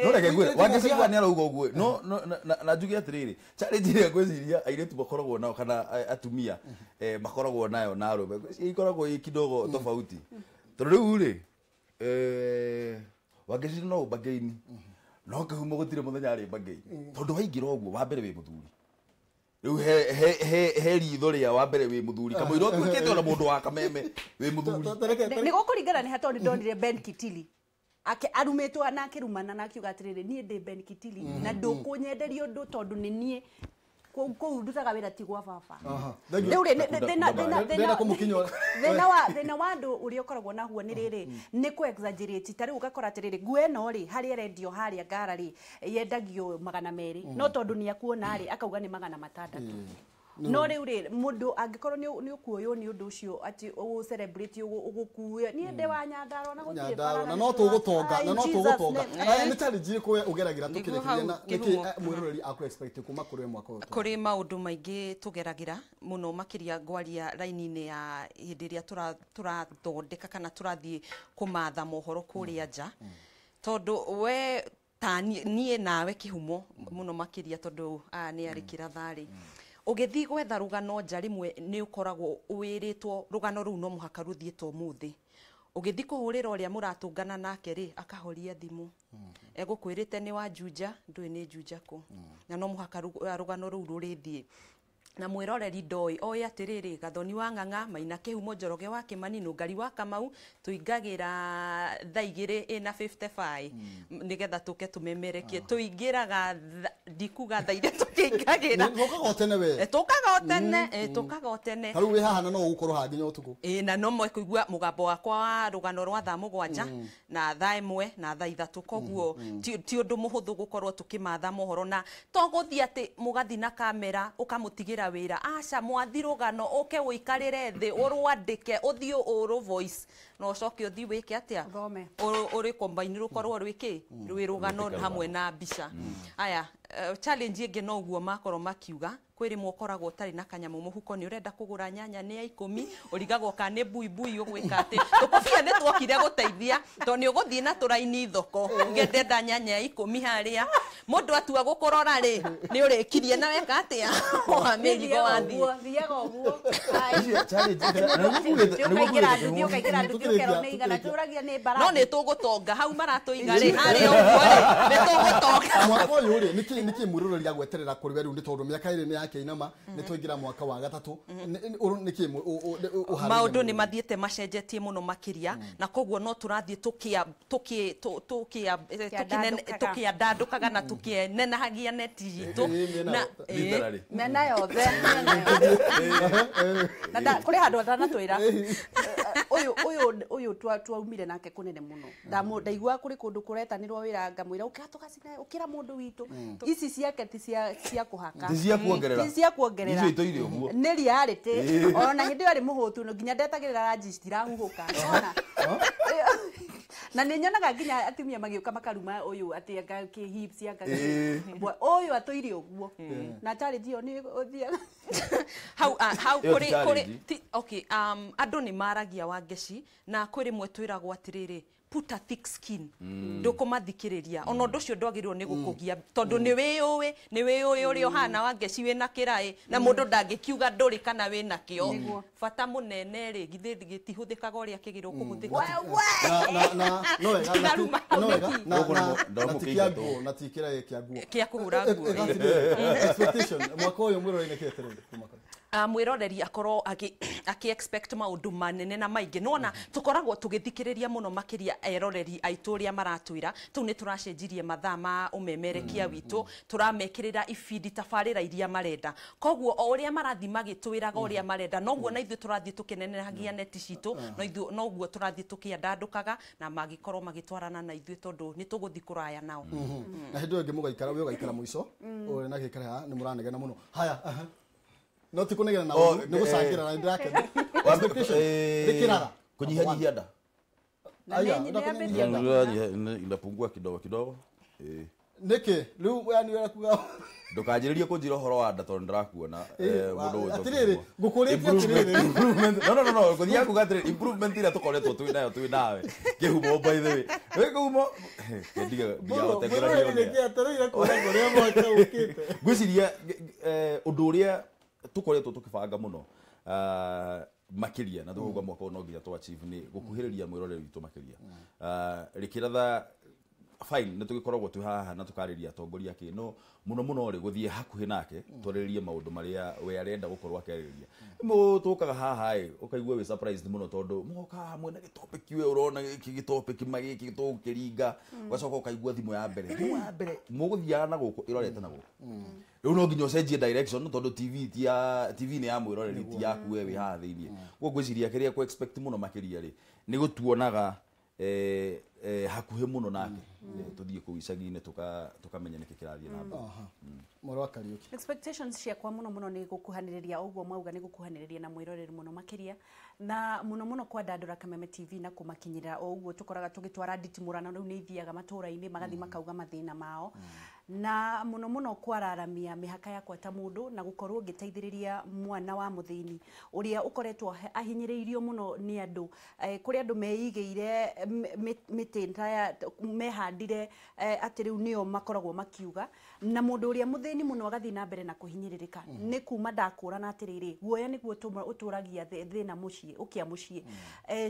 No reke ngwĩre Wangeci haha nĩ arauga ũguo no na njuge atĩrĩrĩ challenge ĩrĩa ngwĩciria airĩtu makoragwo nao kana atumia makoragwo nayo na arũme ngwĩciria ikoragwo ĩ kidogo tofauti tondũ rĩu rĩ Wangeci no ũmbangĩini no kĩhumo gũtirĩ mũthenya arĩ mbangĩini tondũ waingĩra ũguo wa mbere wĩ mũthuri rĩu he ritho rĩa wa mbere wĩ mũthuri kamũira ũtuĩkĩte ona mũndũ wa Kameme wĩ mũthuri. Nĩ gũkũringana nĩ hatondũ ndonire Ben Kitili ake arumetwo na akĩrumana na akiuga atĩrĩrĩ niĩ ndĩ Ben Kitili na ndũkũnyenderia ũndũ tondũ nĩ niĩ Kũu ndutaga wĩra ti gwa baba. Thank you. Rĩu rĩ, thĩna Ndĩrenda kũmũkinyia. Thĩna wa andũ ũrĩa ũkoragwo naguo nĩ rĩrĩ, nĩ kũ exaggerate. Ta rĩu ũgakora atĩrĩrĩ, nguo ĩno rĩ, harĩa ĩrendio harĩa Ngara rĩ, yendagio 200, no tondũ nĩ akuona rĩ, akauga nĩ 600. No rĩu rĩ, mũndũ angĩkorwo nĩ ũkuoywo nĩ ũndũ ũcio atĩ ũgũ celebrate ũgũkuo, niĩ ndĩ wa Nyandarua na gũtirĩ Nyandarua bara na no tũgũtonga, na no tũgũtonga. Nĩ challenge ĩrĩkũ ũgeragĩra Nĩguo tũkĩrĩkĩria hau na nĩkĩ kĩhumo. Mwĩroreri akũ expect kuma kũrĩ we mwaka ũyũ? Kũrĩ maũndũ maingĩ tũgeragĩra mũno makĩria ngwaria raini-inĩ ya hĩndĩ ĩrĩa tũrathondeka kana tũrathiĩ kũmatha mohoro kũrĩa nja, tondũ we ta niĩ nawe kĩhumo mũno makĩria, tondũ aya nĩ arĩ kĩratharĩ, ũgĩthiĩ gwetha rũgano nja rĩmwe nĩ ũkoragwo wĩrĩtwo rũgano rũu no mũhaka rũthiĩ ta ũmũthĩ. Ũgĩthiĩ kũhũrĩra ũrĩa mũratũngana nake rĩ, akahoria thimũ, egũkwĩrĩte nĩ wa Juja, ndũĩ nĩ Juja kũ, na no mũhaka rũgano rũu rũrĩthiĩ na mwĩroreri ndoĩ oĩ atĩrĩrĩ, Gathoni wa Ng'ang'a, Maina Kĩhumo, Njoroge wa Kĩmani, Nũngari wa Kamau, tũingagĩra thaa 2 ĩna 55 nĩgetha tũke tũmemerekie. Tũingĩraga ndikuga thaa iria tũkĩingagĩra. Tũkaga o tene we. Tũkaga o tene, tũkaga o tene. Ta rĩu wĩ haha na no ũgũkorwo haha nginya ũtukũ. Ĩ, na no mekũigua mũgambo wakwa wa rũgano rwa thaa 7 na thaa 1 na thaa 3. Koguo ti ũndũ mũhũthũ gũkorwo tũkĩmatha mohoro, na to gũthiĩ atĩ mũgathiĩ na kamera ũkamũtigĩra wĩra, aca, mwathi rũgano ũke ũikarĩre thĩ ũrwandĩke, ũthiĩ ũrũ voice na ũcoke ũthiĩ wĩke atĩa, ũrĩ combine rũkorwo rwĩkĩ rwĩ rũgano hamwe na mbica. Aya, challenge ĩngĩ no ũguo makorwo makiuga, kwĩ rĩmwe ũkoragwo ũtarĩ na kanyamũ mũhuko, nĩ ũrenda kũgũra nyanya nĩ ya 10, ũrigagwo kana nĩ buibui ũgwĩka atĩ. Tũkũbia nĩ tuokire gũteithia, tondũ nĩ ũgũthiĩ na tũraini thoko uge ndenda nyanya ya 10 harĩa, mũndũ atua gũkũrora rĩ, nĩ ũrĩkirie na weka atĩa, wa mĩrigo wathiĩ. Thiaga ũguo. Challenge, na nĩguo Ũkaingĩra nduthi, ũkaingĩra nduthi, ũkerwo nĩ igana, tũragia nĩ mbarathi. No nĩ tũgũtonga hau maratũiga rĩ, harĩa ũguo rĩ, nĩ tũgũtonga. Mwaka ũyũ rĩ, nĩkĩ mwĩroreri agweterera kũrĩ we rĩu, nĩ tondũ mĩaka 2 nĩ yakĩinama, nĩ twaingĩra mwaka wa 3, nĩkĩ ũharĩirie? Maũndũ nĩ mathiĩte macenjetie mũno makĩria, na koguo no tũrathiĩ tũkĩandandũkaga na tũkĩnenahagia neti itũ na Literally. Mĩena yothe, mĩena yothe. Na kũrĩ handũ atanatwĩra ũyũ ũyũ ũyũ twaumire nake kũnene mũno. Ndaigua kũrĩ kũndũ kũretanĩrwo wĩra, ngamwĩra ũkĩra tũgacina, ũkĩra mũndũ witũ, ici ciake ti cia kũhaka, Ti cia kuongerera. Ti cia kuongerera. Icio itũire ũguo. Nĩ reality. Ona hĩndĩ ĩyo arĩ mũhũtu, no nginya ndetagĩrĩra ranji citirahuhũka. Ona na nĩ nyonaga nginya atumia magĩũka makaruma ũyũ atĩ anga kĩ hips anga kĩ. Ũyũ atũire ũguo na challenge ĩyo nĩ ũthiaga hau hau Ĩyo ti kũrĩ challenge. Ti, okay, andũ nĩ maragia Wangeci, na kwĩ rĩmwe twĩragwo atĩrĩrĩ, put a thick skin, ndũkũmathikĩrĩria, ona ũndũ ũcio ndwagĩrĩirwo nĩ gũkũgia, tondũ nĩ wĩyũĩ, nĩ wĩyũĩ ũrĩa ũhana Wangeci, wĩna kĩraĩ na mũndũ ndangĩkiuga ndũrĩ kana wĩna kĩo. Bata mũnene rĩ, githĩ gĩtihũthĩkaga ũrĩa kĩgĩrĩirwo kũhũthĩka? Na no wega na Ndaruma hau no wega nĩkĩ? na Gũkũ na nĩmo na ti kĩa ndamũkĩingatwo. nguo, na ti kĩraĩ kĩa nguo. Kĩa kũhũra nguo, ĩ. Expectation mwaka ũyũ mwĩroreri nĩ kĩeterere kuma kũrĩ? Mwĩroreri akorwo akĩ expect maũndũ manene na maingĩ. Nona tũkoragwo tũgĩthikĩrĩria mũno makĩria eroreri aitũ ũrĩa maratwĩra. Tũu nĩ tũracenjirie mathaa ma ũmemerekia witũ, tũramekĩrĩra ibindi tabarĩra iria marenda. Koguo o ũrĩa marathiĩ magĩtwĩraga ũrĩa marenda, noguo na ithuĩ tũrathiĩ tũkĩnenehagia neti citũ, no ithuĩ noguo tũrathiĩ tũkĩandandũkaga na magĩkorwo magĩtwarana na ithuĩ, tondũ nĩ tũgũthiĩ kũraya nao. Na hĩndĩ ĩyo ĩngĩ mũgaikara, we ũgaikara mũico ũrĩ na gĩikara haha nĩ mũranegena mũno. Haya, aha. No ti kũnegena na Oh, ũru, nĩ gũcangĩra na nĩndĩrakena. Expectation nĩ kĩrara. Kunyihanyihia nda. Aya, nĩ ũrenda nyambĩtie kũnyihanyihia nda? Inapungua kidogo kidogo. Nĩkĩ rĩu yani ũrĩa kuga? Ndũkanjĩrĩrie kũnjĩra ũhoro wa nda tondũ ndĩrakuona mũndũ ũgwĩtwo Atĩrĩrĩ, Kĩhumo. ngũkũrĩtie atĩrĩrĩ. Improvement, no, no, no, ngũthiaga kuga atĩrĩrĩ, improvement ĩrĩa tũkoretwo twĩ nayo twĩ nawe Kĩhumo, by the way, wĩ Kĩhumo, ndigahote Mwĩroreri nĩkĩ etereire kuona kũrĩa mwaka ũkĩte? Ngwĩciria ũndũ ũrĩa tũkoretwo tũkĩbanga mũno makĩria na tũkauga mwaka ũyũ no nginya tũ achieve nĩ gũkuhĩrĩria mwĩroreri witũ makĩria. Rĩkĩratha Fine, nĩ tũgĩkoragwo twĩ haha na tũkarĩria atongoria kĩ, no mũno mũno rĩ, gũthiĩ hakuhĩ nake twarĩrĩrie maũndũ marĩa we arenda gũkorwo akĩarĩrĩria. Rĩmwe tũkaga haha ĩ, ũkaigua wĩ surprised mũno, tondũ mũgoka haha mwena gĩtopic, we ũrona gĩkĩ gĩtopic magĩkĩ tũgũkĩringa, ũgacoka ũkaigua thimũ ya mbere, thimũ ya mbere mũgũthiaga na gũkũ ĩrorete na gũkũ. Rĩu no nginya ũcenjie direction, tondũ TV ti ya TV nĩ ya mwĩroreri, ti yaku we wĩ haha thĩiniĩ. Koguo ngwĩciria kĩrĩa kũ expect mũno makĩria rĩ, nĩ gũtuonaga hakuhĩ mũno nake. Tũthiĩ kũu icagi-inĩ, tũkamenya nĩkĩ kĩrathiĩ na mbere. Mwaro wa Kariuki. Expectations ciakwa mũno mũno nĩ gũkuhanĩrĩria ũguo mwauga, nĩ gũkuhanĩrĩria na mwĩroreri mũno makĩria, na mũno mũno kwandandũra Kameme TV na kũmakinyĩra o ũguo tũkoraga tũgĩtwara nditimũrano. Rĩu nĩ ithiaga matũũra-inĩ, magathiĩ makauga mathĩna mao, na mũno mũno kwararamia mĩhaka yakwa ta mũndũ na gũkorwo ngĩteithĩrĩria mwana wa mũthĩni ũrĩa ũkoretwo ahinyĩrĩirio mũno nĩ andũ. Kũrĩ andũ meigĩire mĩtĩ ta ya mehandire, atĩ rĩu nĩo makoragwo makiuga, na mũndũ ũrĩa mũthĩni mũno agathiĩ na mbere na kũhinyĩrĩrĩka. Nĩ kuma ndakũrana atĩrĩrĩ, guoya nĩguo ũtũragia thĩna mũciĩ, ũkĩa mũciĩ.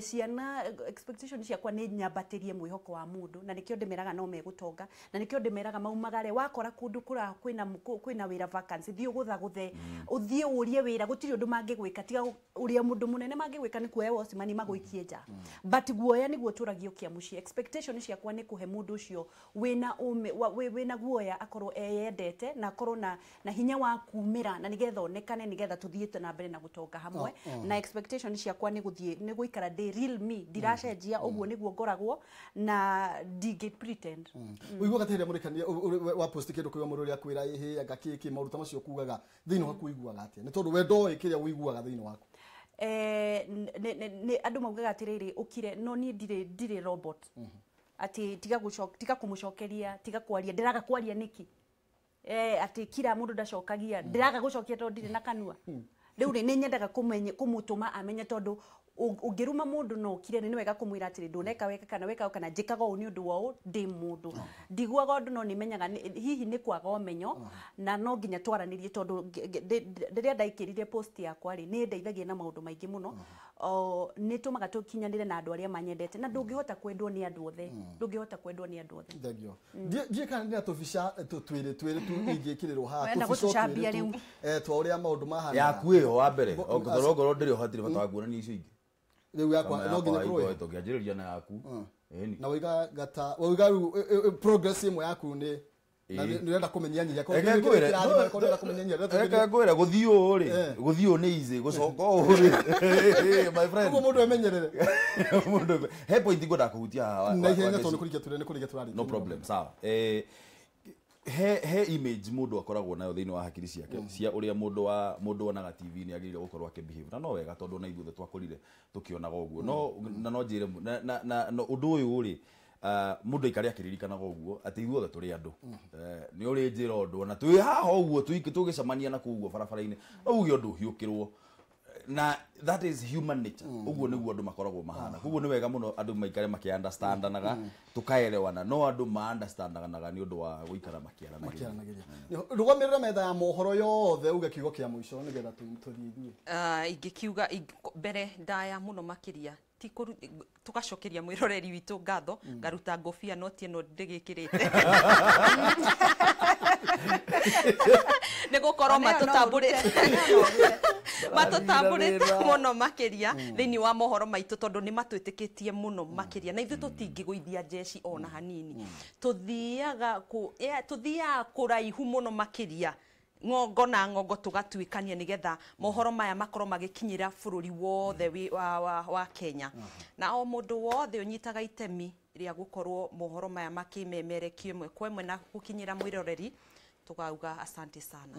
Ciana, expectation ciakwa nĩ nyambatĩrie mwĩhoko wa mũndũ, na nĩkĩo ndĩmeraga no megũtonga, na nĩkĩo ndĩmeraga maumagare. Wakora kũndũ kũra kwĩna wĩra vacancy, thiĩ ũgũthagũthe, ũthiĩ ũrie wĩra. Gũtirĩ ũndũ mangĩgwĩka tiga ũrĩa mũndũ mũnene mangĩgwĩka nĩ kuoya wocimani magũikie nja, but guoya nĩguo ũtũragia ũkĩa mũciĩ. Expectation ciakwa nĩ kũhe mũndũ ũcio wĩna ũme wĩna guoya akorwo eyendete na akorwo na hinya wa kumĩra, na nĩgetha onekane, nĩgetha tũthiĩ na mbere na gũtonga hamwe. Na expectation ciakwa nĩ gũthiĩ, nĩ gũikara ndĩ real me, ndiracenjia, ũguo nĩguo ngoragwo na ndingĩ pretend. Ũiguaga atĩ hĩndĩ ĩrĩa mũrĩkania wa post kĩndũ kĩu, mũndũ ũrĩa akwĩra ĩhĩ anga kĩkĩ, maũndũ ta macio kugaga thĩinĩ waku, ũiguaga atĩa? Nĩ tondũ we ndoĩ kĩrĩa ũiguaga thĩinĩ waku. Nĩ andũ maugaga atĩrĩrĩ, ũkire, no niĩ ndirĩ robot atĩ tiga tiga kũmũcokeria, tiga kwaria. Ndĩraga kwaria nĩkĩ? Atĩ kira mũndũ ndacokagia, ndĩraga gũcokia tondũ ndirĩ na kanua. Rĩu rĩ, nĩ nyendaga kũmũtũma amenye, tondũ ũngĩruma mũndũ no ũkire, nĩ wega kũmwĩra atĩrĩ, ndũneka wega, kana weka ũũ, kana njĩkaga ũũ nĩ ũndũ wa ũũ, ndĩ mũndũ ndiguaga ũndũ, no nĩmenyaga hihi nĩ kwaga ũmenyo, na no nginya twaranĩrie, tondũ rĩrĩa ndaikĩrire post yakwa rĩ, nĩ ĩndeithagia na maũndũ maingĩ mũno. O, nĩ tũmaga tũkinyanĩre na andũ arĩa manyendete, na ndũngĩhota kwendwo nĩ andũ othe, ndũngĩhota kwendwo nĩ andũ othe. Thengio. Ndiĩ kana ndĩna tũbica twĩrĩ tu ingĩkĩrĩrwo haha. Wenda tũbica o gũtũcambia twĩrĩ tu, rĩu. Twa ũrĩa maũndũ mahana. Yaku ĩyo wa mbere, ongorwo ngorwo ndĩrĩ ho, hatirĩ bata wa kuonania icio ingĩ. Rĩu yakwa Kama no nginya yakwa kũrwo. Tũngĩanjĩrĩria na yaku. Ĩni. Na waiga gata waiga rĩu progress ĩmwe yaku nĩ na nĩ ũrenda kũmenyanyia. Reke ngwĩre, Korwo ũrenda kũmenyanyia. Reke ngwĩre, gũthiĩ ũũ rĩ, gũthiĩ ũũ nĩ easy, gũcoka ũũ rĩ, my friend. Ũguo mũndũ emenyerere. Mũndũ he point ngwendaga kũhutia haha Na ihenya, wa tondũ nĩ kũrĩkia tũrĩ, nĩ kũrĩkia tũrarĩkia. No problem, sawa. He image mũndũ akoragwo nayo thĩinĩ wa hakiri ciake cia ũrĩa mũndũ wa mũndũ wonaga TV nĩ agĩrĩire gũkorwo akĩbehave, na no wega, tondũ na ithuothe twakũrire tũkĩonaga ũguo. No na no njĩre na no ũndũ ũyũ rĩ, mũndũ aikare akĩririkanaga ũguo atĩ ithuothe tũrĩ andũ. Nĩ ũrĩ njĩra ũndũ ona twĩ haha ũguo tũgĩcemania na kũu ũguo barabara-inĩ, no uge ũndũ ũhiũkĩrwo, na that is human nature. Ũguo nĩguo andũ makoragwo mahana. Koguo nĩ wega mũno andũ maikare makĩunderstandanaga, tũkaerewana, no andũ ma-understandanaga nĩ ũndũ wa gũikara makĩaranagĩria. Makĩaranagĩria. Rũgamĩrĩra metha ya mohoro yothe, uge kiugo kĩa mũico nĩgetha tũthiĩ ithuĩ. Ingĩkiuga mbere ndaya mũno makĩria ti tũgacokeria mwĩroreri witũ ngatho, ngaruta ngũbia noti ĩno ndĩgĩkĩrĩte nĩ gũkorwo Ona ĩyo no matũtambũrĩte ũrute. matũtambũrĩte mũno makĩria thĩinĩ wa mohoro maitũ, tondũ nĩ matwĩtĩkĩtie mũno makĩria, na ithuĩ tũtingĩgũithia njeci ona hanini. Tũthiaga kũraihu mũno makĩria, ng'ongo na ng'ongo, tũgatuĩkania nĩgetha mohoro maya makorwo magĩkinyĩra bũrũri wothe wa Kenya, na o mũndũ wothe ũnyitaga itemi rĩa gũkorwo mohoro maya makĩmemerekio ĩmwe kwa ĩmwe na gũkinyĩra mwĩroreri, tũgauga asante sana.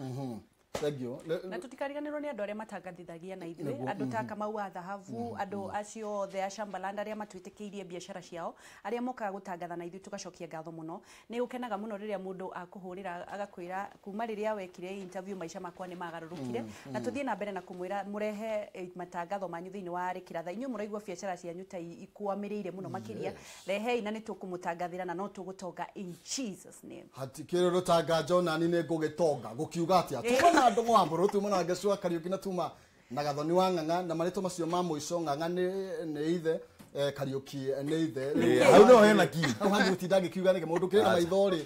Thank you. Na tutikariganirwo nĩ andũ arĩa matangathithagia na ithuĩ, andũ ta Kamau wa Thahabu, andũ acio othe a Shambaland arĩa matwĩtĩkĩirie biacara ciao, arĩa mokaga gũtangatha na ithuĩ, tũgacokia ngatho mũno. Nĩ ũkenaga mũno rĩrĩa mũndũ akũhũrĩra agakwĩra, kuma rĩrĩa wekire interview maica makwa nĩ magarũrũkire. Na tũthiĩ na mbere na kũmwĩra mũrehe matangatho manyu thĩinĩ wa Rĩkĩratha. Inyuĩ mũraigua biacara cianyu ta ikwamĩrĩire mũno makĩria, rehei na nĩ tũkũmũtangathĩra na no tũgũtonga in Jesus name. Hatikĩrĩ rũtanganjo, nani nĩ ngũgĩtonga gũkiuga atĩa. Tuma na Ndũng'ũ wa Mbũrũ, tuma na Ngecua Kariũki, na tuma na Gathoni wa Ng'ang'a, na marĩtwa macio ma mũico Ng'ang'a nĩ ithe. Kariuki nĩ ithe. Hau no hena ki. Hau hangĩgũtinda ngĩkiuga nĩkĩ mũndũ kĩrĩ na maitho rĩ.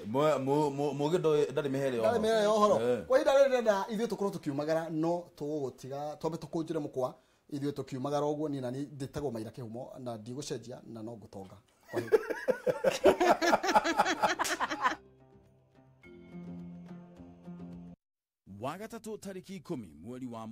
Mũgĩ ndarĩ mĩhere Ndarĩ mĩhere ya ũhoro. Kwa ihinda rĩrĩ ndĩrenda ithuĩ tũkorwo tũkiumagara, no tũgũgũtiga twambe tũkũnjĩre mũkwa, ithuĩ tũkiumagara ũguo. Niĩ nani ndĩtagwo Maira Kĩhumo na ndigũcenjia na no ngũtonga. Kwa heri. Wagatatũ tarĩki 10 mweri wa